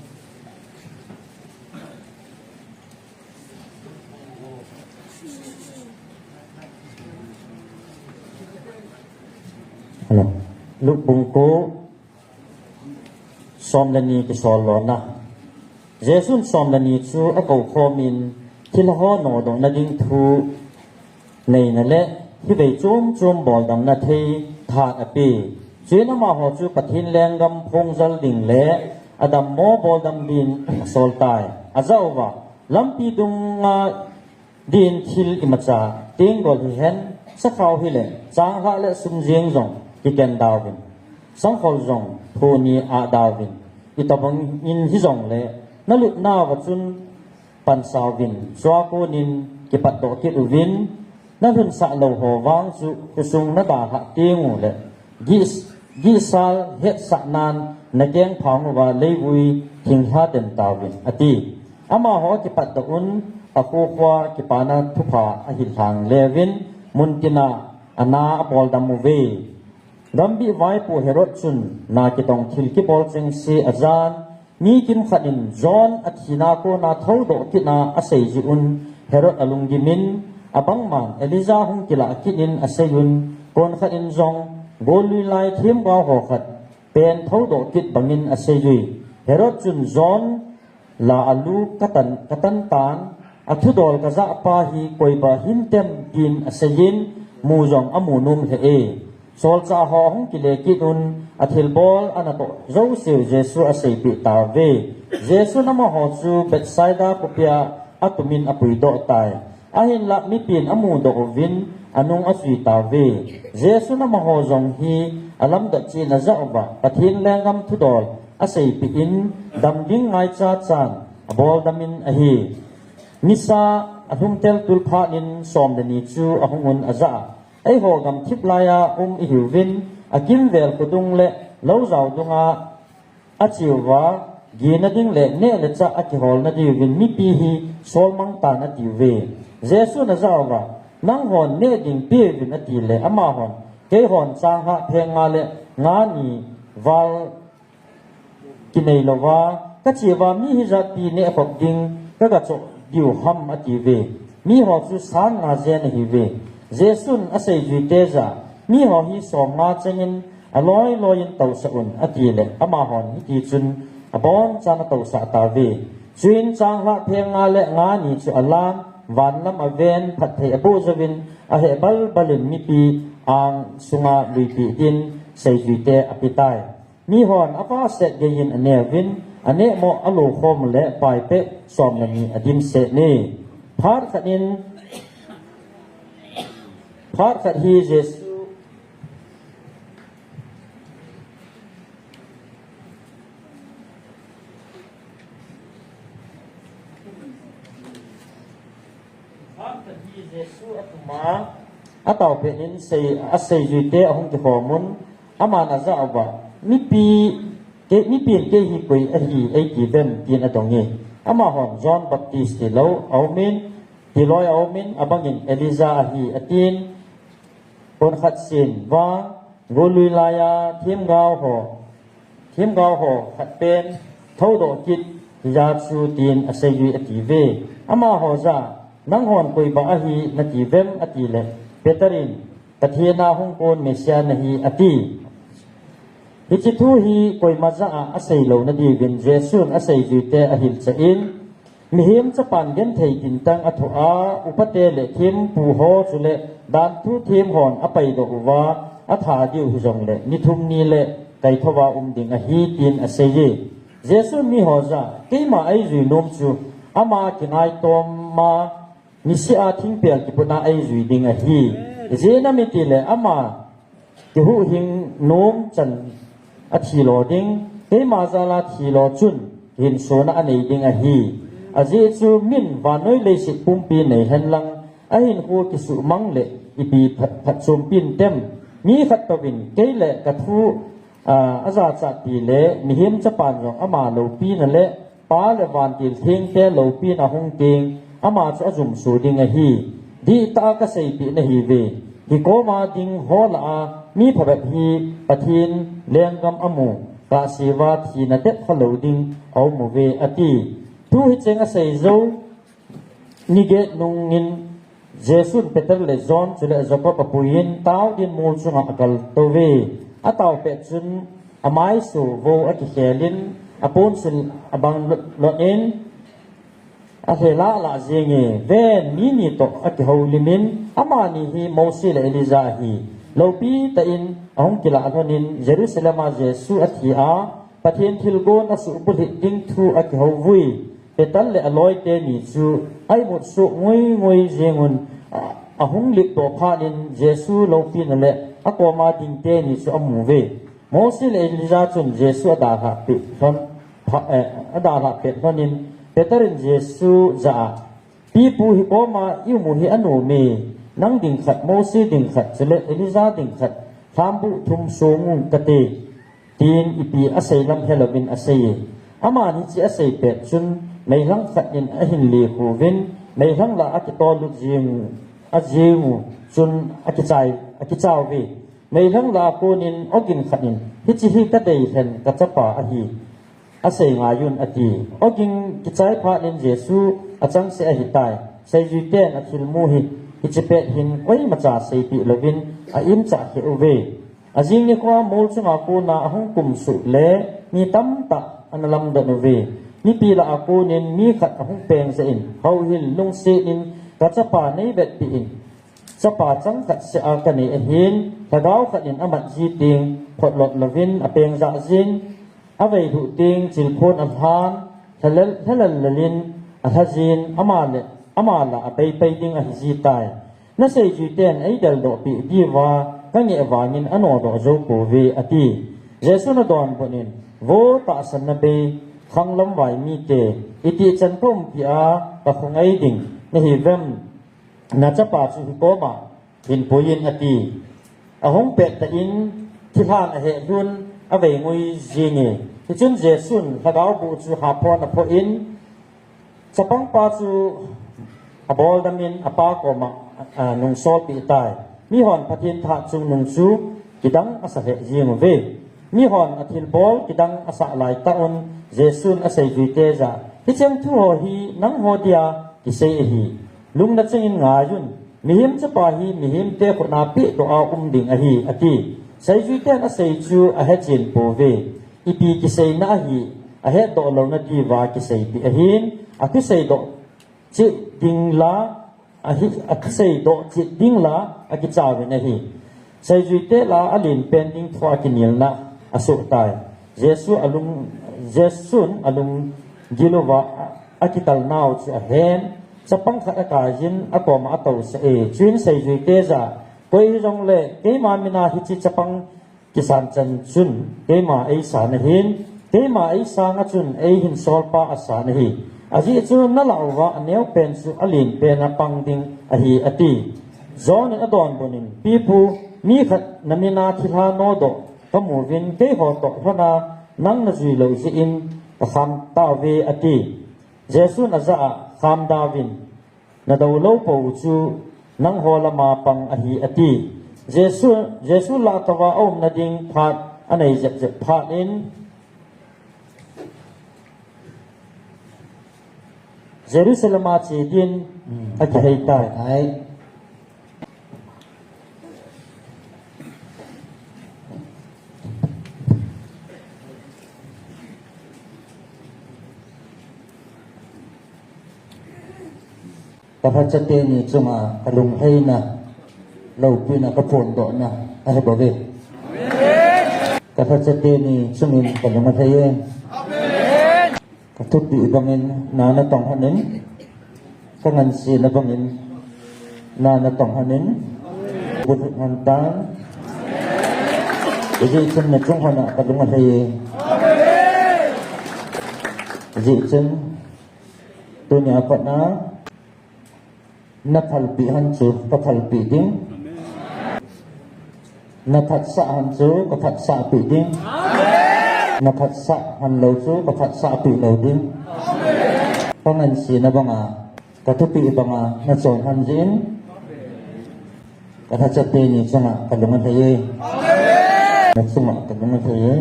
Hello. Luke bung ko, som le ni kisol lona. Jesun som le ni chu akou khomin, thilha ho nodoh nading thu neina le hivei chom chom boldamna thei tha ape. Chuin amaho chu Pathen lenggam phongjal ding le adammo boldam din asol tai. Ajah uva, lampi dunga din thil imacha, tenggol hihen, sakhao hile, changlhah le sum jeng jong kiken dauvin, sangkhol jong thoni ah dauvin, itobang in hijongle, nalutna uva chun pansauvin, chua konin kipatdoh kit uvin, nalhunsah lou ho vang chu khosung nadalhah teng ule, gih, gihsal hetsahnan nakeng phang uva leivui thinglha den tauvin, ati. Amaho akipatdoh un, akho khoa kipana thupha ahil lhang leuvin, muntina ana aboldam uve. Gambih vaipo Herod chun na kitong thil kibol chengse ajan, mi kimkhat in John athina kona thoudoh kitna aseijeh un Herod alunggimin, abangman Elijah hung kilah kit in aseijun, konkhat in jong gollui lai themgao ho khat pen thoudoh kit bangin aseijui. Herod chun John la alu katan, katan tan, athudol kajah pa hi koiba hintem tin aseijin, mu jong amu nom lheh e. Solchah ho ahung kile kit un, athilbol anatoh jouseu Jesu aseipeh tauve. Jesun amaho chu Bethsaida khopia atumin apuidoh tai. Ahinlah mipin amudoh uvin anung ajui tauve. Jesun amaho jong hi alamdot cheh in ajah uva, Pathen lenggam thudol aseipeh in, dam ding ngaicha chan aboldamin ahi. Nisa alhumtel tulphat in som le ni chu ahung un ajah a, eiho gamthip laiya um ihiuvin, akimvel khodung le loujao dunga ache uva, gina ding le neh le chah akiholna diuvin mipi hi solmang tan atiuve. Jesun ajah uva, nanghon neh ding peuvin atile, amahon, keihon changlhah pheng nga le nga ni val kinei louva kache uva, mi hijat pi nehkhop ding kagachoh diu ham atiuve. Miho chu sang nga jen ahiuve. Jesun aseijuite jah a, miho hi som nga chengin aloi loi in tousah un, atile, amahon hitichun abonchan atousah tauve. Chuin changlhah pheng nga le nga ni chu alan, vanlam aven, phatthei aboh jouvin, aheh balbal in mipi ang sunga luipeh din seijuite apetai. Mihon avahset geiyin aneuvin, anehmoh alo khom le paipeh som le ni adimset e. Phat khat in, phat khat hi Jesu Phat khat hi Jesu atuma ataopeh in sei, aseijuite ahung kikhom un, aman ajah uva, mipi, kei, mipin kei hi koi ahi eiti uvem tin adong e. Amahon John Baptist tilou aumin, tiloi aumin, abangin Elijah ahi atin, konkhat sen vang, gollui laiya themgao ho, themgao ho khat pen thoudoh kit hija chu tin aseijui atiuve. Amaho jah a, nanghon koiba ahi nati uvem atile, Peter in, Pathen a hung kon Messiah nahi ati. Hiche thu hi koima jah a aseilou nadiuvin Jesun aseijuite ahilchah in, Mihem Chapan genthei tintang athoh a, upate le thempu ho chule danthu them hon apaidoh uva, atha diu hijongle ni thum ni le kaithouva um ding ahi tin aseiye. Jesun miho jah a, keima eijui nom chu ama kingaitoma niseh a thingpel kiputna eijui ding ahi. Ijeh inem itile ama kihuhhing nom chan athilo ding, keima jal a thilo chun kihinsona anei ding ahi. Ajeh chu min vannoi leiset pumpi nei henlang, ahinkho kisuhmang le ipi phat, phatchompi intem. Mi khat touvin kei le kathu, a, ajachat tile Mihem Chapan jong ama loupina le Pa le vantil thengte loupina hung teng, ama chu ajumso ding ahi. Dihtah a kaseipeh nahiuve. Hikoma ding ho lah a mi phabep hi Pathen lenggam amu kahseuva thina tep khalou ding aum uve ati. Thu hicheng asei jou ni get nungin Jesun Peter le John chule Jacob apuiyin tao dinmol chunga akaltouve. Ataopeh chun amaiso vo akikhelin aponsil abang lot, lot in, Ahlela lah jenge, ven, mi ni toh akihoulimin, amani hi Mose le Elijah ahi. Loupi tah in ahung kilah lhonin, Jerusalem a Jesu athi a, Pathen thilgon asuhbulhit ding thu akihouvui. Peter le aloite ni chu aimut suh ngui ngui jengun, a, ahung lipdoh phat in Jesu loupina le akoma dingte ni chu amuve. Mose le Elijah chun Jesu adalhah peh lhon, pha, eh, adalhah pet lhonin, Peter in Jesu jah a, Pipu, hikoma i um u hi anom e, nang ding khat, Mose ding khat, chule Elijah ding khat, lhambuh thum song u kate, tin ipi asei lam helouvin asei e. Aman hiche asei pet chun, meilhang khat in ahin lekhuvin, meilhang lah a akitol lut jeng u, ajeng u chun akichai, akichauve. Meilhang lah a konin ogin khat in, hiche hi kadei lhen kachapa ahi, asei ngaiyun ati. Ogin kichai phat in Jesu achangseh ahitai. Seijuiten athilmu hi, hiche pet hin koimacha seipeh louvin a-imchah kheh uve. Ajing nikhoa mol chunga kona ahung kumsuh le mi tamtah ana lamdon uve. Mipi lah a konin mi khat ahung peng jeh in, houhil lungset in, kachapa neivetpeh in, chapa chang khat seh a kanei ahin, lhagao khat in amat ji teng, photlot louvin apeng jah jin, avei lhuh teng, chilphon alhan, lhalel, lhalel lel in alha jin, ama le, ama lah a peipai ding ahi jitai. Naseijuiten eideldoh peh diuva kangeh vangin anodoh jou pouve, ati. Jesun adonbut in, Vo tahsanna bei khanglam vai mite, itih chan kaumpi a kakhongai ding nahiuvem? Nachapa chu hikoma hinpuiyin, ati. Ahung pettah in thilhan aheh lhun, avei ngui jinge. Hichun Jesun lhagao boh chu haphon aphoh in, chapangpa chu abol damin apa koma, a, nungsolpeh tai. Mihon Pathen thah chungnung chu kidang asa lheh jeng uve. Mihon athilbol kidang asah laitah un Jesun aseijuite jah a, Hicheng thu ho hi nangho dia kisei ahi. Lungna chengin ngaiyun, Mihem Chapa hi mihemte khut a pehdoh a um ding ahi, ati. Seijuiten asei chu ahechen pouve. Ipi kiseina ahi, ahetdoh louna diuva kiseipeh ahin, akiseidoh cheh ding la, ahi, akiseidoh cheh ding la akichauvin ahi. Seijuite lah a alenpen ding thua kinelna asoh tai. Jesu alung, Jesun alunggil uva akitalnau chu ahen. Chapang khat akaiyin akoma atousah e. Chuin seijuite jah a, Koi hijongle keima mina hiche chapang kisan chan chun keima eisan ahin, keima eisanga chun eihinsolpa asan ahi. Ajeh chu nalah uva aneopen chu alenpen a pang ding ahi, ati. John in adonbut in, Pipu, mi khat namina thilha nodoh kamuvin, keiho toh lhona nang najui lou jeh in kakham tauve, ati. Jesun ajah a, Khamdauvin, nadou lou pou chu nangho lama pang ahi, ati. Jesu, Jesu lah touva aumna ding phat anei jep jep phat in, Jerusalem a che din, hmm, akihei tai. Ai. Kalhacha teni chunga kalungheina, loupina, kaphondohna ahi bouve. Kalhacha teni chungin kalung alhai e. Kathupi bangin na natong lhonin, kangansena bangin na natong lhonin, bulhit lhon tan. Hijeh chun nachung lhona kalung alhai e. Hijeh chun tunia pat a naphalpeh lhon chu kaphalpeh ding. Naphatsah lhon chu kaphatsahpeh ding. Naphatsah lhon lou chu kaphatsahpeh lou ding. Kangansena banga, kathupi banga nachon lhon jeh in, kalhacha teni chunga kalung alhai e. Nachunga kalung alhai e.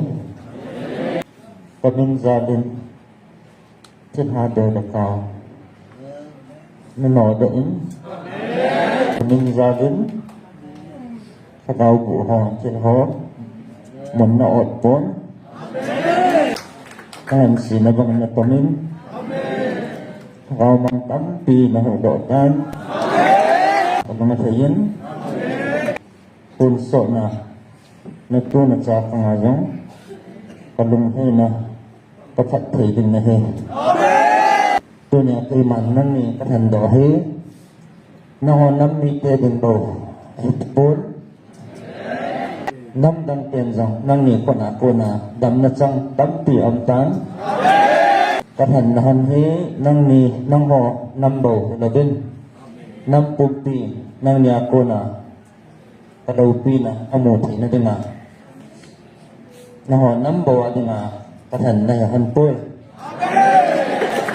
Kamin jalin, thilha doh le kau nanodoh in, kamin jalin, lhagao boh ho, thil ho mun na-ot pon, kangansena bangin natomin, Gaomang tampi nahuhdoh tan. Kalung athei in. Tonsot na, natu nacha kanga jong kalung hei na, kaphatthei ding nahi. Tunia keiman nangni kathandoh hi, nangho nam mite ding bou ahipon. Namdang ten jong nangni kona kona damna chang tampi aum tan. Kathanna hon hi nangni, nangho nam bou hilouvin, nam pumpi nangni a kona kaloupina amu theina dinga, nangho nam bou a dinga kathanna hi hon poi.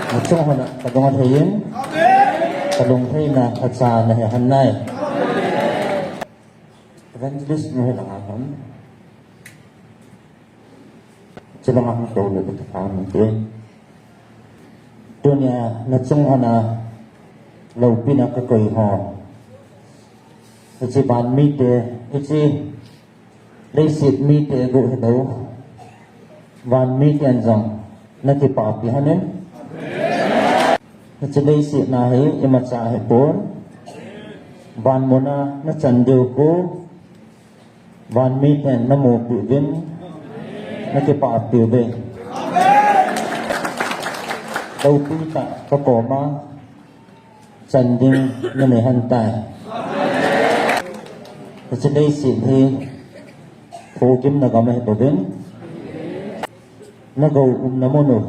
Nachung hon a kalung athei in, kalung theina kacha nahi hon nai. Evangelist nu hi langa hon. Chilanga hung tou le ka tha mun te. Tunia nachung hon a loupina kakoi ho, hiche van mite, hiche leiset mite bou hilou, van miten jong nakipapi hon in. Hiche leiset na hi imacha ahipon. Van mun a nachan diu khu, van miten namupi uvin, nakipapi uve. Loupi tah kakoma chan ding nanei hon tai. Hiche leiset hi phogimna gam ahibouvin, nagou umna mun u,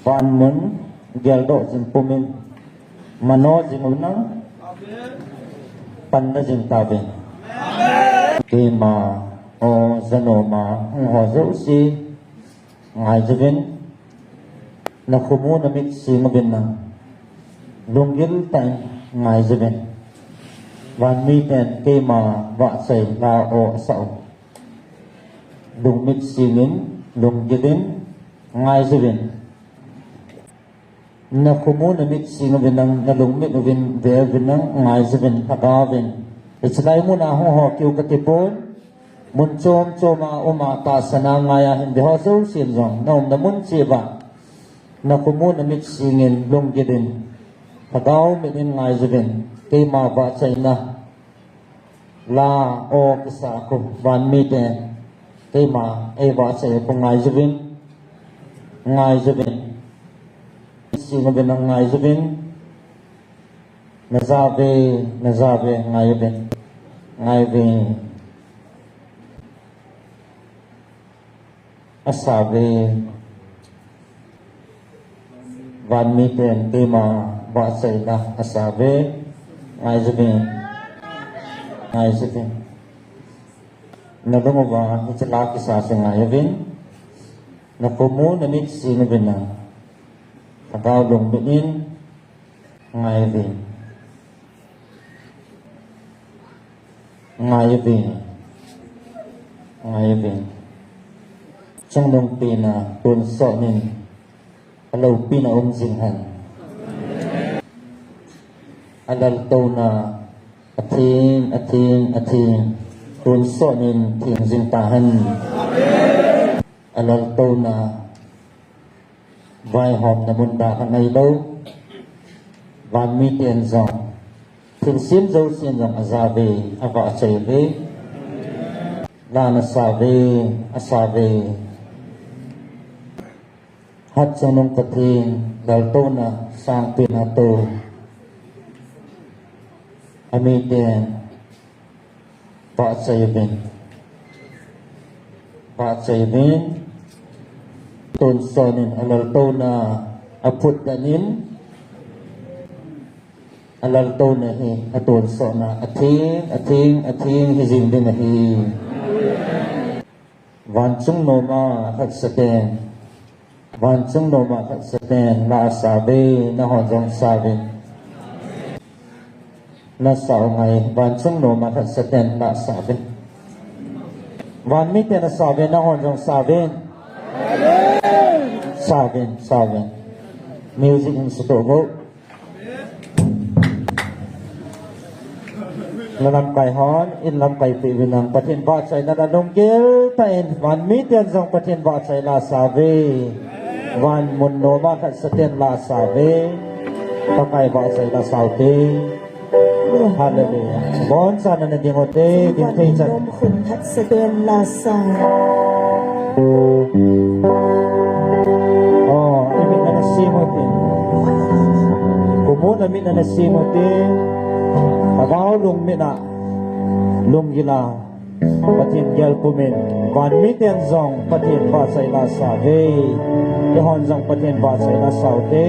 van mun geldoh jing pumin, mano jing uvin lang, panla jing tauvin. Keima, o, janoma hung ho jouse, ngaijuvin, nakhomu namit sing uvin lang, lunggil tah in ngaijuvin. Van miten keima vahchoi la o asah u, lungmit singin, lunggil in ngaijuvin. Nakhomu namit sing uvin lang, nalungmit uvin, ve uvin lang, ngaijuvin, lhagaovin. Hiche lai mun a hung ho kiu katipon, mun chom chom a um a tahsan a ngai a hin ve ho jousen jong, naumna mun cheh uva, nakhomu namit singin, lunggil in, lhagao mit in ngaijuvin. Keima vahchoina la o kisa khu van mite, keima eivahchoi khu ngaijuvin, ngaijuvin. Sing uvin lang, ngaijuvin. Najah uve, najah uve, ngai uvin, ngai uvin. Asah uve. Van miten keima vahchoina asah uve. Ngaijuvin. Ngaijuvin. Nalung uva hiche la kisa chu ngai uvin. Nakhomu namit sing uvin lang, lhagao lungmit in ngai uvin. Ngai uvin. Ngai uvin. Chungnungpina tonsot in, aloupina um jing hen. Alaltouna atheng, atheng, atheng, tonsot in theng jing tahen. Alaltouna vaihomna mun dah khat nailou. Van miten jong, thilsem jousen jong ajah uve, avahchoi uve. La asah uve, asah uve. Hatchungnung Pathen, laltouna sangpen ato, amiten vahchoi uvin. Vahchoi uvin. Tonsot in alaltouna aphutdan in, alaltouna hi atonsotna atheng, atheng, atheng hijing ding ahi. Vanchung noma khatsapen, vanchung noma khatsapen la asah uve, nahon jong sah uvin. Nasah u ngai, vanchung noma khatsapen la sah uvin. Van miten asah uve, nahon jong sah uvin. Sah uvin, sah uvin. Music hung sutoh uvo. Nalamkai hon, in lamkai peh uvin lang, Pathen vahchoina la lunggil tah in, van miten jong Pathen vahchoi la sah uve. Van mun noma khat saten la sa ve. Pakai vahchoi la sau te. Hallelujah. Bon sa na na ding o te, din thei chan. Nom khun khat saten la sa. Oh, i mit na na sim o te. Kumu na mit na na sim o te. Abao lung mit na. Lunggil a. Pathen gel pumin, van miten jong Pathen vahchoi la sa ve. Eihon jong Pathen vahchoi la sau te.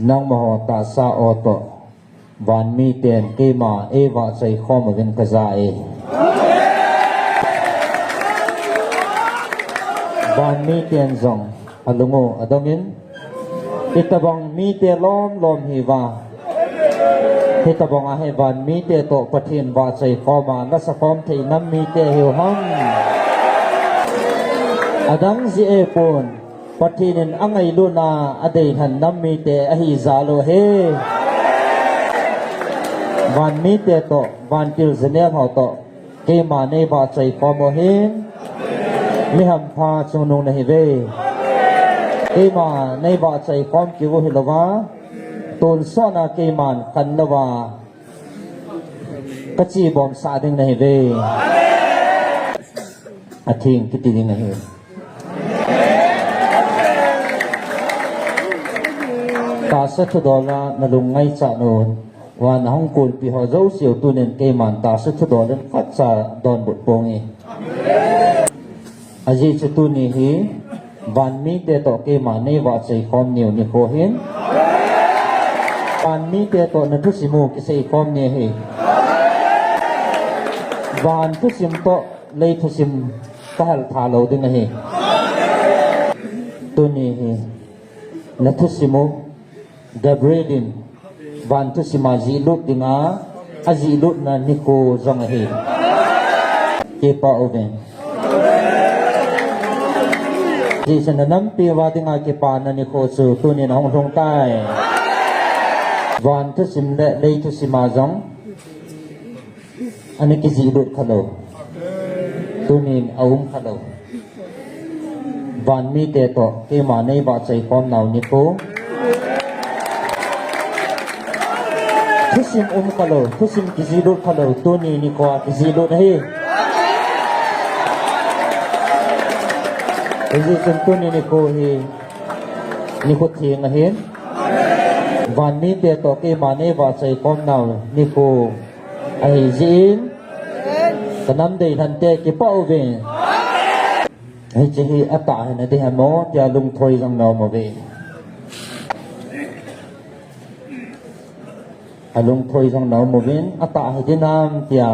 Nangma ho tahsa o toh, van miten keima eivahchoi khom uvin kaja e. Van miten jong alung u adongin, itobang mite lom lom hiuva, hitobang a hi van mite toh Pathen vahchoi khom a lasa khom thei nam mite hiu ham? Adang jeh ahipon, Pathen in angailutna a adeilhen nam mite ahi jal u ahi. Van mite toh, vantil janel ho toh, keima neivahchoi khom u hin, mi hampha chungnung nahiuve. Keima neivahchoi khom kit u hilouva, tonsot a keiman khanlouva kachibomsah ding nahiuve. Atheng kiti ding ahi. Tahsa thudol a nalung ngaichat un, van ahung konpi ho jouse u tunin keiman tahsa thudol in khatcha donbut ponge. Ajeh chu tuni hi van mite toh keima neivahchoi khom niu nikho ahin, van mite toh nathusim u kisei khom ni ahi. Van thusim toh lei thusim kahal tha lou ding ahi. Tuni hi nathusim u Gabriel in van thusim a jihlut dinga ajihlutna nikho jong ahi. Kipah uvin. Ajeh chu nanampi uva dinga kipana nikho chu tunin ahung lhung tai. Van thusim le lei thusim a jong ana kijihlut khalou. Tunin aum khalou. Van mite toh keima neivahchoi khom nau nikho. Thusim um khalou, thusim kijihlut khalou, tuni nikho a kijihlut ahi. Hijeh chun tuni nikho hi nikho theng ahin, van mite toh keima neivahchoi khom nau nikho ahi jeh in, kanam deilhen te kipah uvin. Hiche hi atah hi nadi ham o tia lungthoi jong na um uve. Alungthoi jong na um uvin, atah hi dinam tia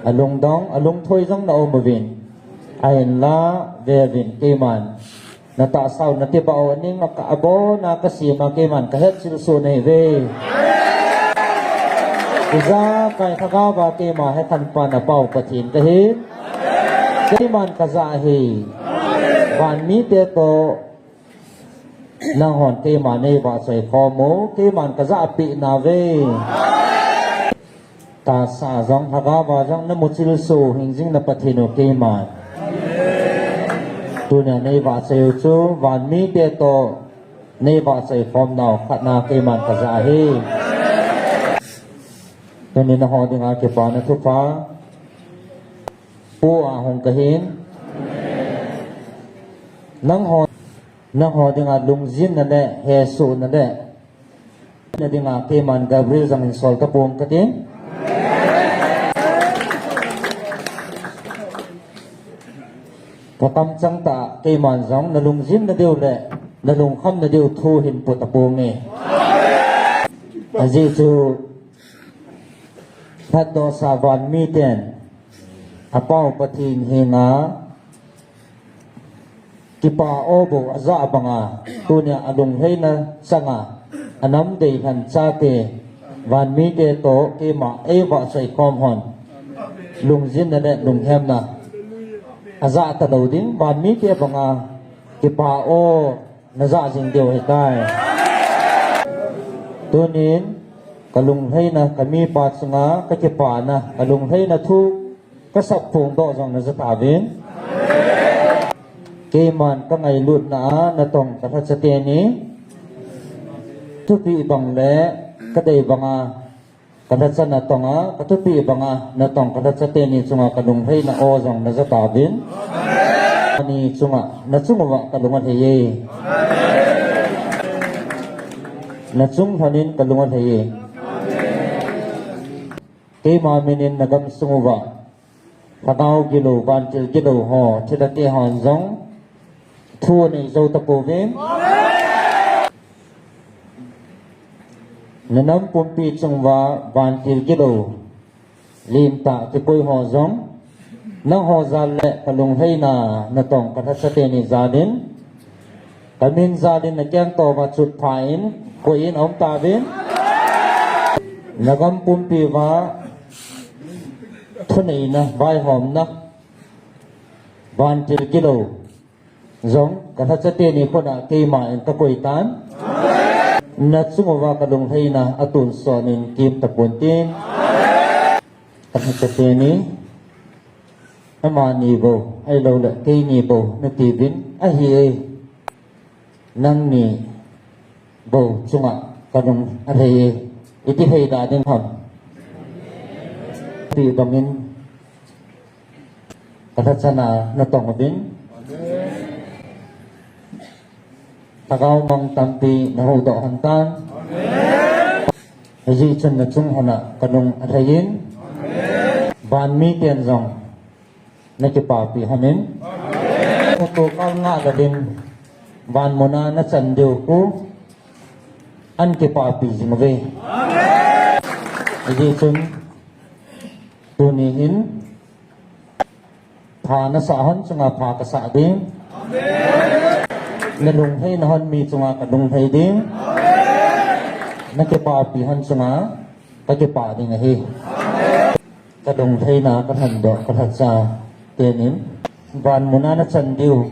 alungdong, alungthoi jong na um uvin. Ahinla veuvin, keiman natahsa u natibah u aning a ka abon a kasem a keiman kahetchil soh nahiuve. Ijakai lhagao a keima hekhanpa na Pa u Pathen kahi. Keiman kajah ahi. Van mite toh nanghon keima neivahchoi khom u, keiman kajah peh nauve. Tahsa jong, lhagao a jong namuchil soh hingjing na Pathen u keiman. Tunia neivahchoi u chu van mite toh neivahchoi khom nau khatna keiman kajah ahi. Tunin nangho dinga kipana thupha pu a hung kahin. Nangho, nangho dinga lungjinna le hesohna le na dinga keiman Gabriel jong hin sol tapong kati. Kakamchang tah a keiman jong nalungjin nadiu le nalungkham nadiu thu hin pu taponge. Ajeh chu lhatdohsa van miten a Pa u Pathen henga kipa o bou ajah banga, tunia alunglhaina changa, anam deilhen chate, van mite toh keima eivahchoi khom hon lungjinna le lunghemna ajah talou ding, van mite banga kipa o najah jing diu ahitai. Tunin kalunglhaina, kamipa chunga kakipana, kalunglhaina thu kasap phongdoh jong naja tauvin. Keiman kangailutna a natong kalhacha teni thupeh bang le kadei banga kalhacha natong a, kathupeh banga natong kalhacha teni chunga kalunglhaina o jong naja tauvin. Ani chunga, nachung uva kalung alhaiye. Nachung lhonin kalung alhaiye. Keima minin nagamsung uva lhagao gilou, vantil gilou ho, thilha te hon jong thu anei jou tapouvin. Nanam pumpi chunguva vantil kilou, limtah kikoi ho jong, nangho jal le kalunglhaina natong kalhacha teni jalin, kamin jalin nakeng touva chutpha in, koi in aum tauvin. Nagam pumpi uva thuneina, vaihomna, vantil kilou jong kalhacha teni khut'a keima in kakoi tan. Nachunguva kalunglhaina atonsot in kim tapon tin. Kalhacha teni, amani bou, ahilouleh keini bou natiuvin ahi e. Nangni bou chunga kalung alhai e. Iti lhai da ding ham? Ti bangin kalhachana natong uvin. Lhagao mang tampi nahuhdoh lhon tan. Hijeh chun nachung lhon'a kalung alhai in. Van miten jong nakipapi lhon in. Muto kal ngah lalin van mun'a nachan diu khu ahin kipapi jing uve. Hijeh chun tuni hin pha nasah lhon chunga pha kasah ding. Nalunglhaina lhon mi chunga kalunglhai ding. Nakipapi lhon chunga kakipa ding ahi. Kalunglhaina kalhendoh kalhacha teni in van mun'a nachan diu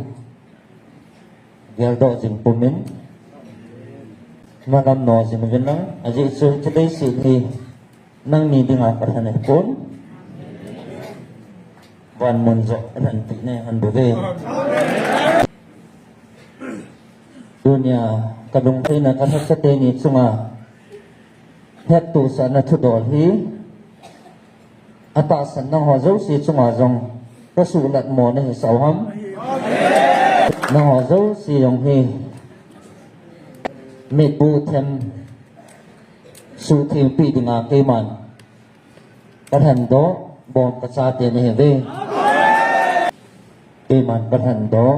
geldoh jing pumin, malam no jing uvin lang, ajeh chu hiche leiset hi nangni dinga kalhen ahipon, van mun joh kalhenpi nahi lhon diu ve. Tunia kalunglhaina kalhacha teni chunga hettohsahna thudol hi atahsan nangho jouse chunga jong kasuhlat mo nahisah u ham? Nangho jouse jong hi mitbu them suhthengpi dinga keiman kalhendoh bom kachate nahiuve. Keiman kalhendoh,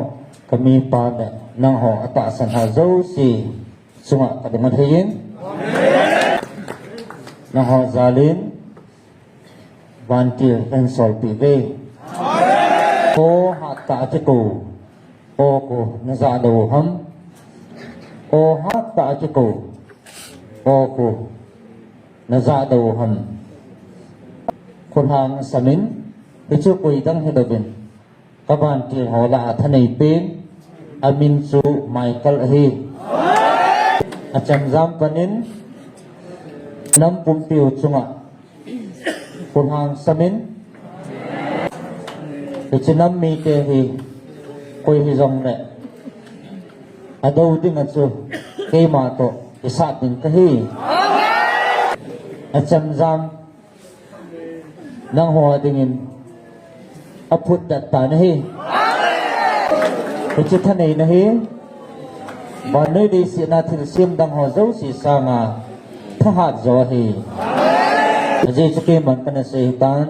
kamipa le nangho atahsan ho jouse chunga kalung alhai in. Nangho jalin vantil kahin solpeh uve. O hattah a kikou, o khu najah lou u ham? O hattah a kikou, o khu najah lou u ham? Khulhang samin, hichu koidang hilouvin, kavantil ho lah a thanei pen, amin chu Michael ahi. Achemjam panin, nam pumpiu chunga khulhang samin, hiche nam mite hi koi hijongle adou dinga chu keima toh kisat ding kahi. Achemjam nangho dingin aphutdet tan ahi. Hiche thaneina hi vannoi leiset a thilsem dang ho jouse sanga thahat jo ahi. Ajeh chu keiman kana sei tan,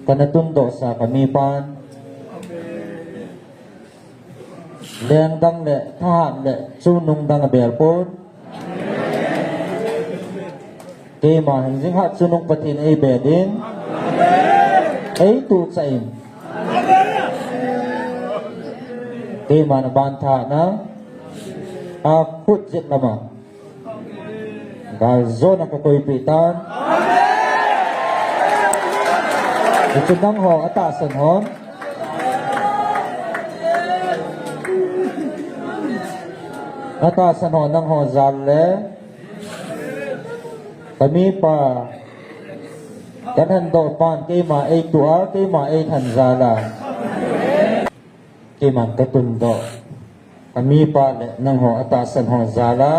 kana tundohsa kamipan leng dang le thahat le chungnung dang abel pon. Keima hin jingkah chungnung Pathen in eibel in, eituhchah in, keiman aban thahatna a khut jet lama galjona kakoipeh tan. Hichun nangho atahsan hon, atahsan hon nangho jal le kamipa, kahendoh pan keima eituh a, keima eilhen jal a, keiman katundoh kamipa le nangho atahsan ho jal a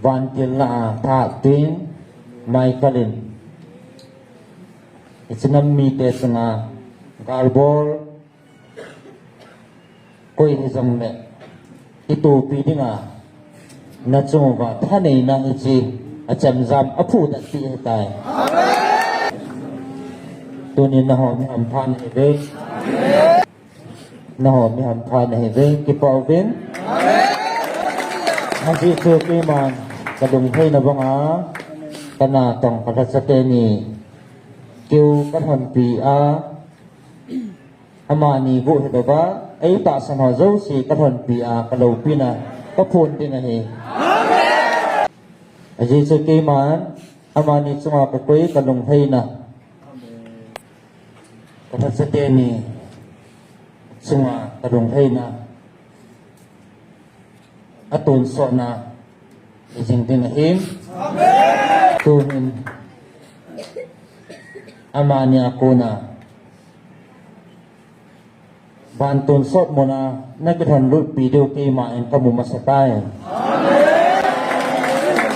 vantil lah a thahat tuin Michael in hiche nam mite chunga galbol koi hijongle itopi dinga nachung uva thaneina hiche achemjam aphutdet peh ahitai. Tunin nangho mi hampha nahiuve. Nangho mi hampha nahiuve. Kipah uvin. Ajeh chu keiman kalung heina banga, kana tong kalhacha teni keu kalhonpi a, amani bu hi baba, ei tahsan ho jouse kalhonpi a, kaloupina kaphon ding ahi. Ajeh chu keiman amani chunga kakoi kalung heina, kalhacha teni chunga kalung heina, atonsotna hijing ding ahi. Tuhin amani a kona van tonsot muna nakilhonlut pi diu keiman kamu masatai.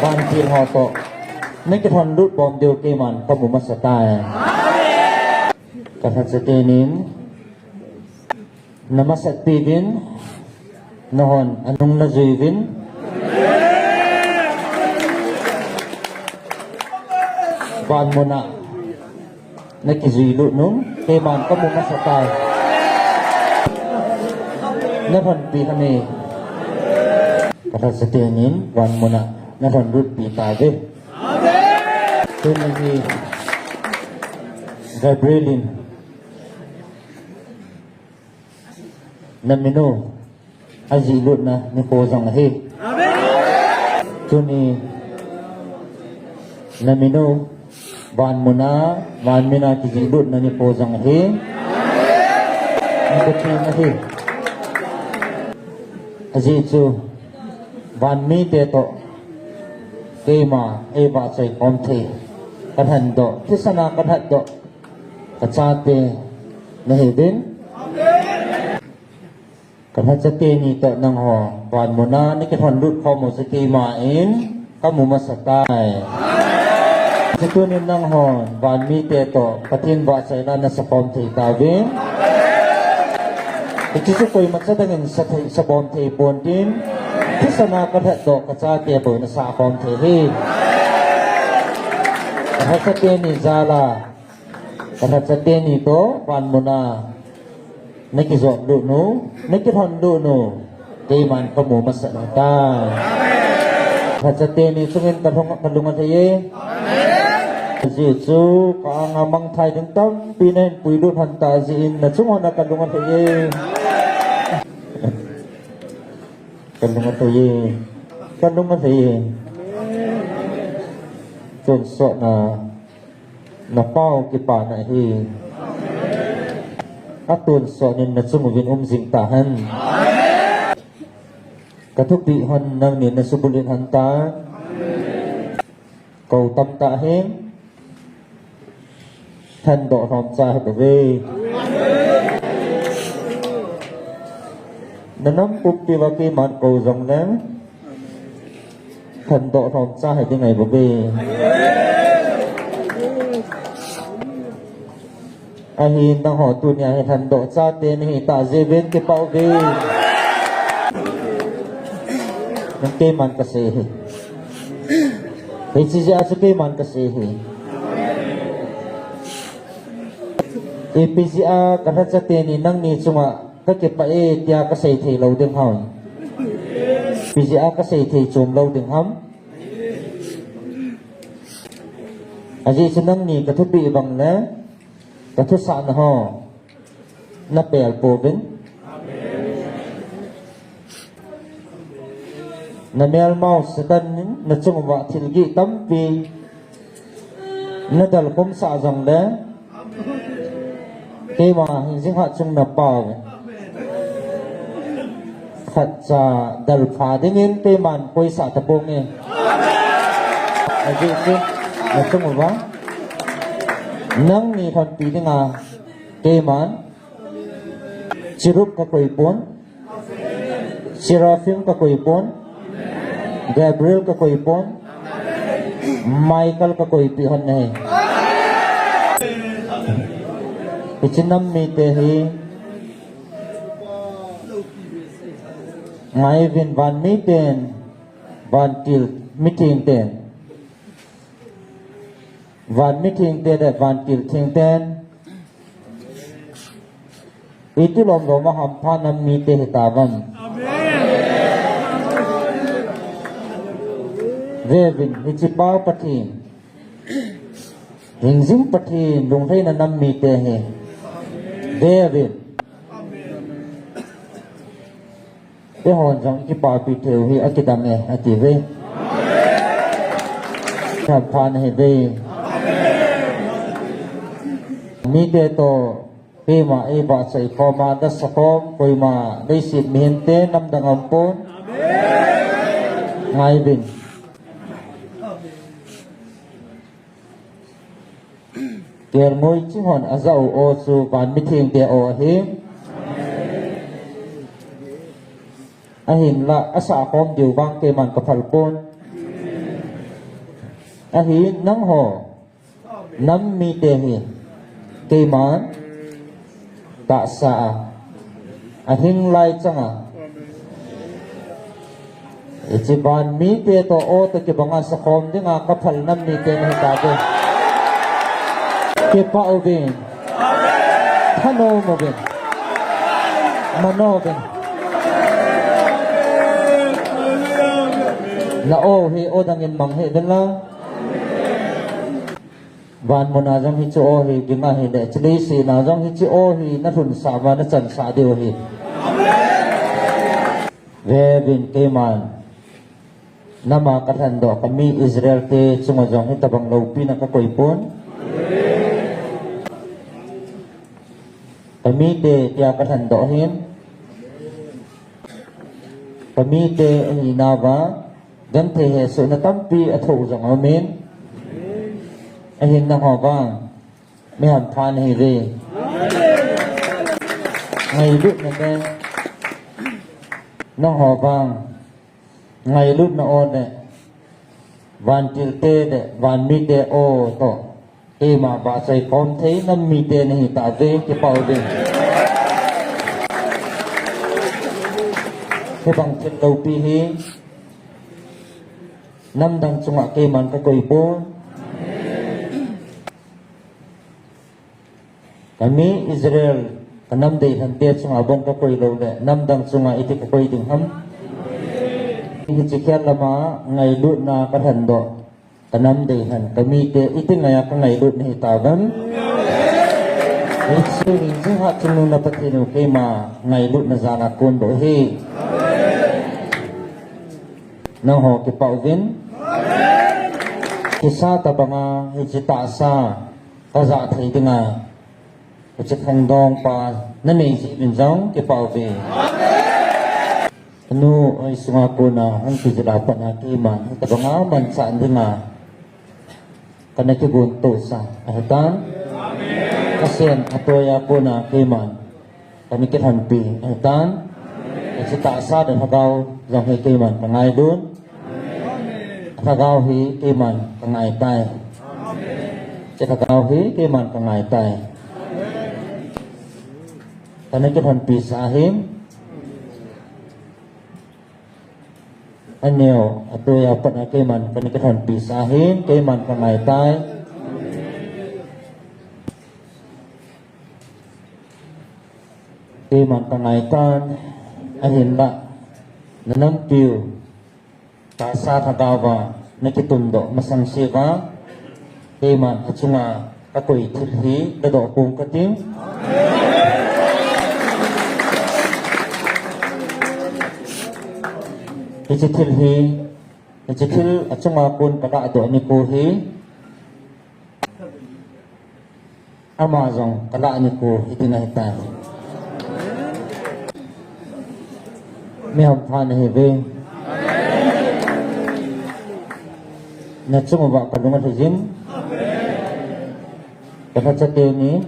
Vantil ho toh nakilhonlut bom diu keiman kamu masatai. Kalhacha tenin namasat piuvin, nahon anung najuiuvin, van muna nakijuilut nung keiman kamu masatai. Nalhonpi kane. Kalhacha tenin van muna nalhonlut pi tauve. Tuni hi Gabriel in naminu ajihlutna nikho jong ahi. Tuni naminu van muna, van mina kijihlutna nikho jong ahi. Nikho pi ahi. Ajeh chu van mite toh keima eivahchoi khom thei, kalhan doh, thisan a kalhat doh kachate nahiuvin. Kalhacha teni toh nangho van muna nakilhonlut khom u chu keiman kamu masatai. Chutuni nangho van mite toh Pathen vahchoina nasa khom thei tauvin. Hiche chu koima cha dangin sa thei, sa bom thei pontin, thisan a kalhat doh kachate bou nasa khom thei ahi. Kalhacha teni jal a, kalhacha teni toh van muna nakijotlut nu, nakilhonlut nu keiman kamu masa tai. Kalhacha teni chungin kalung, kalung alhai e. Ajeh chu ka anga mangthai ding tampi nahin puilut lhon tah jeh in nachung uva kalung alhai e. Kalung alhai e. Kalung alhai e. Tonsotna napao kipana ahi. Atonsot in nachung uvin um jing tahen. Kathupeh hon nangnin nasubulut hon tan. Kou tam tahen. Thandoh lhom cha hibouve. Nanam pumpi uva keiman kou jongleng thandoh lhom cha hiding ahibouve. Ahin nangho tunia hi thandoh chate nahi tah jeh uvin kipah uve. Nang keiman kasei ahi. Hiche jeh a chu keiman kasei ahi. Ipi jeh a kalhacha teni nangni chunga kakipah e tia kasei thei lou ding ham? Ipi jeh a kasei thei chom lou ding ham? Ajeh chu nangni kathupeh bang le kathusahna ho napel pouvin. Namelmau Satan in nachung uva thil gih tampi nadalkhum sah jongle, keima hin jingkah chung napao khatcha dalpha dingin keiman koisah taponge. Ajeh chu nachung uva nangni lhonpi dinga keiman Cherub kakoi pon, Seraphim kakoi pon, Gabriel kakoi pon, Michael kakoipeh hon ahi. Hiche nam mite hi ngaiuvin, van miten, vantil mitheng ten, van mitheng te le vantil theng ten, iti lomlom a hampha nam mite hitauvam? Vevin, hiche Pa Pathen, hingjing Pathen, lunglhaina nam mite hi. Vevin. Eihon jong ikipapi theiu hi akidang e, ati ve. Hampha nahi ve. Mite toh, keima eivahchoi khom a, nasakhom, koima leiset mihemte, namdang aumpon. Ngaivin. Kelngoi ching hon ajah u aw chu van mithengte aw ahi. Ahinla, asah khom diu vang keiman kaphal pon. Ahin nangho nam mite hi keiman tahsa a, ahing lai chang a, hiche van mite toh aw toh kibang a sakhom dinga kaphal nam mite nahi tauve. Kipah uvin. Thanom uvin. Mano uvin. Na aw hi aw dangin mang hih uvin lang. Van muna jong hiche aw hi ging ahile, hiche leiset a jong hiche aw hi nalhunsah uva nachansah diu ahi. Vevin, keiman nam a kalhendoh kami Israel te chunga jong hitobang loupina kakoi pon. Kamite tia kalhendoh hin, kamite ahinauva genthei hesohna tampi athoh jong aumin. Ahin nangho vang mi hampha nahi ve. Ngailutna le nangho vang ngailutna aw le vantilte le van mite aw toh keima vahchoi khom thei nam mite nahi tauve, kipah uvin. Hibang thil loupi hi namdang chunga keiman kakoi pon. Kami Israel, kanam deilhente chunga bou kakoi lou le, namdang chunga iti kakoi ding ham? Hiche khel lama ngailutna kalhendoh, kanam deilhen, kamite iti ngaia kangailut nahi tauvem? Hiche hingjing hatchungnung na Pathen u keima ngailutna jal a kon bou ahi. Nangho kipah uvin. Kisa tobanga hiche tahsa kajah thei dinga hiche khangdong pa nanei jeh uvin jong kipah uve. Anu oi sunga kona hung kijil a pat a keiman hitobanga manchah dinga kana kigon tohsah ahitan. Kasen atoiya kona keiman kana kilhenpi ahitan. Hiche tahsa le lhagao jong hi keiman kangailut. Lhagao hi keiman kangaitai. Hiche lhagao hi keiman kangaitai. Kana kilhenpi sah ahin. Aneo, atoiya pat a keiman kana kilhenpi sah ahin, keiman kangaitai. Keiman kangaitan, ahinla nanampiu tahsa lhagao va nakitundoh masang sea keiman achunga kakoi thil hi nadoh pong kating. Hiche thil hi, hiche thil achunga kon kalahdoh nikho hi ama jong kalah nikho hiding ahitai. Mi hampha nahiuve. Nachung uva kalung alhijin. Kalhacha teni,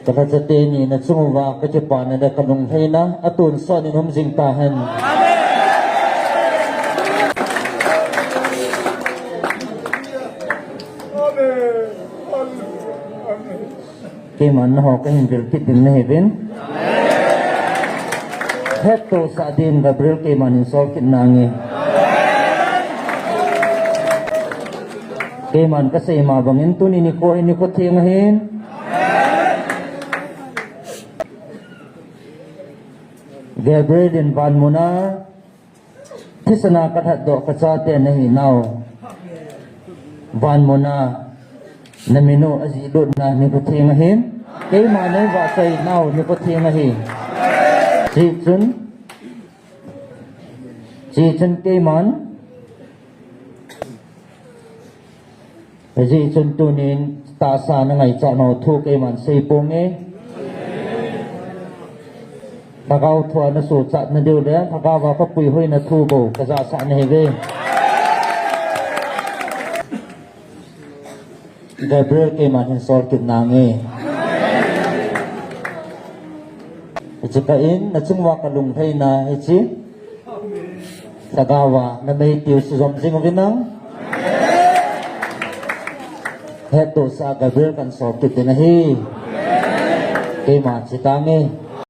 kalhacha teni nachung uva kakipana le kalunglhaina atonsot in um jing tahen. Keiman naho kahin vil kit ding nahiuvin. Hettohsah din Gabriel keiman hin sol kit nange. Keiman kasei ma bangin tuni nikho hi nikho theng ahin. Gabriel in van muna Sana kalhatdoh kachate nahinau. Vanmuna naminu ajihlutna nikho theng ahin. Keima neivahchoi nau nikho theng ahi. Hichun, hichun keiman Hijeh chun tunin tahsa nangaichat nau thu keiman seiponge. Lhagao thua nasochatna diu le, lhagao a kapuihoina thu bou kajahsah nahiuve. Gabriel keiman hin sol kit nange. Hiche kah in, nachunguva kalunglhaina hiche lhagao a namei tiu sujom jing uvin lang. Hettohsah a Gabriel kahin sol kit ding ahi. Keima chetange.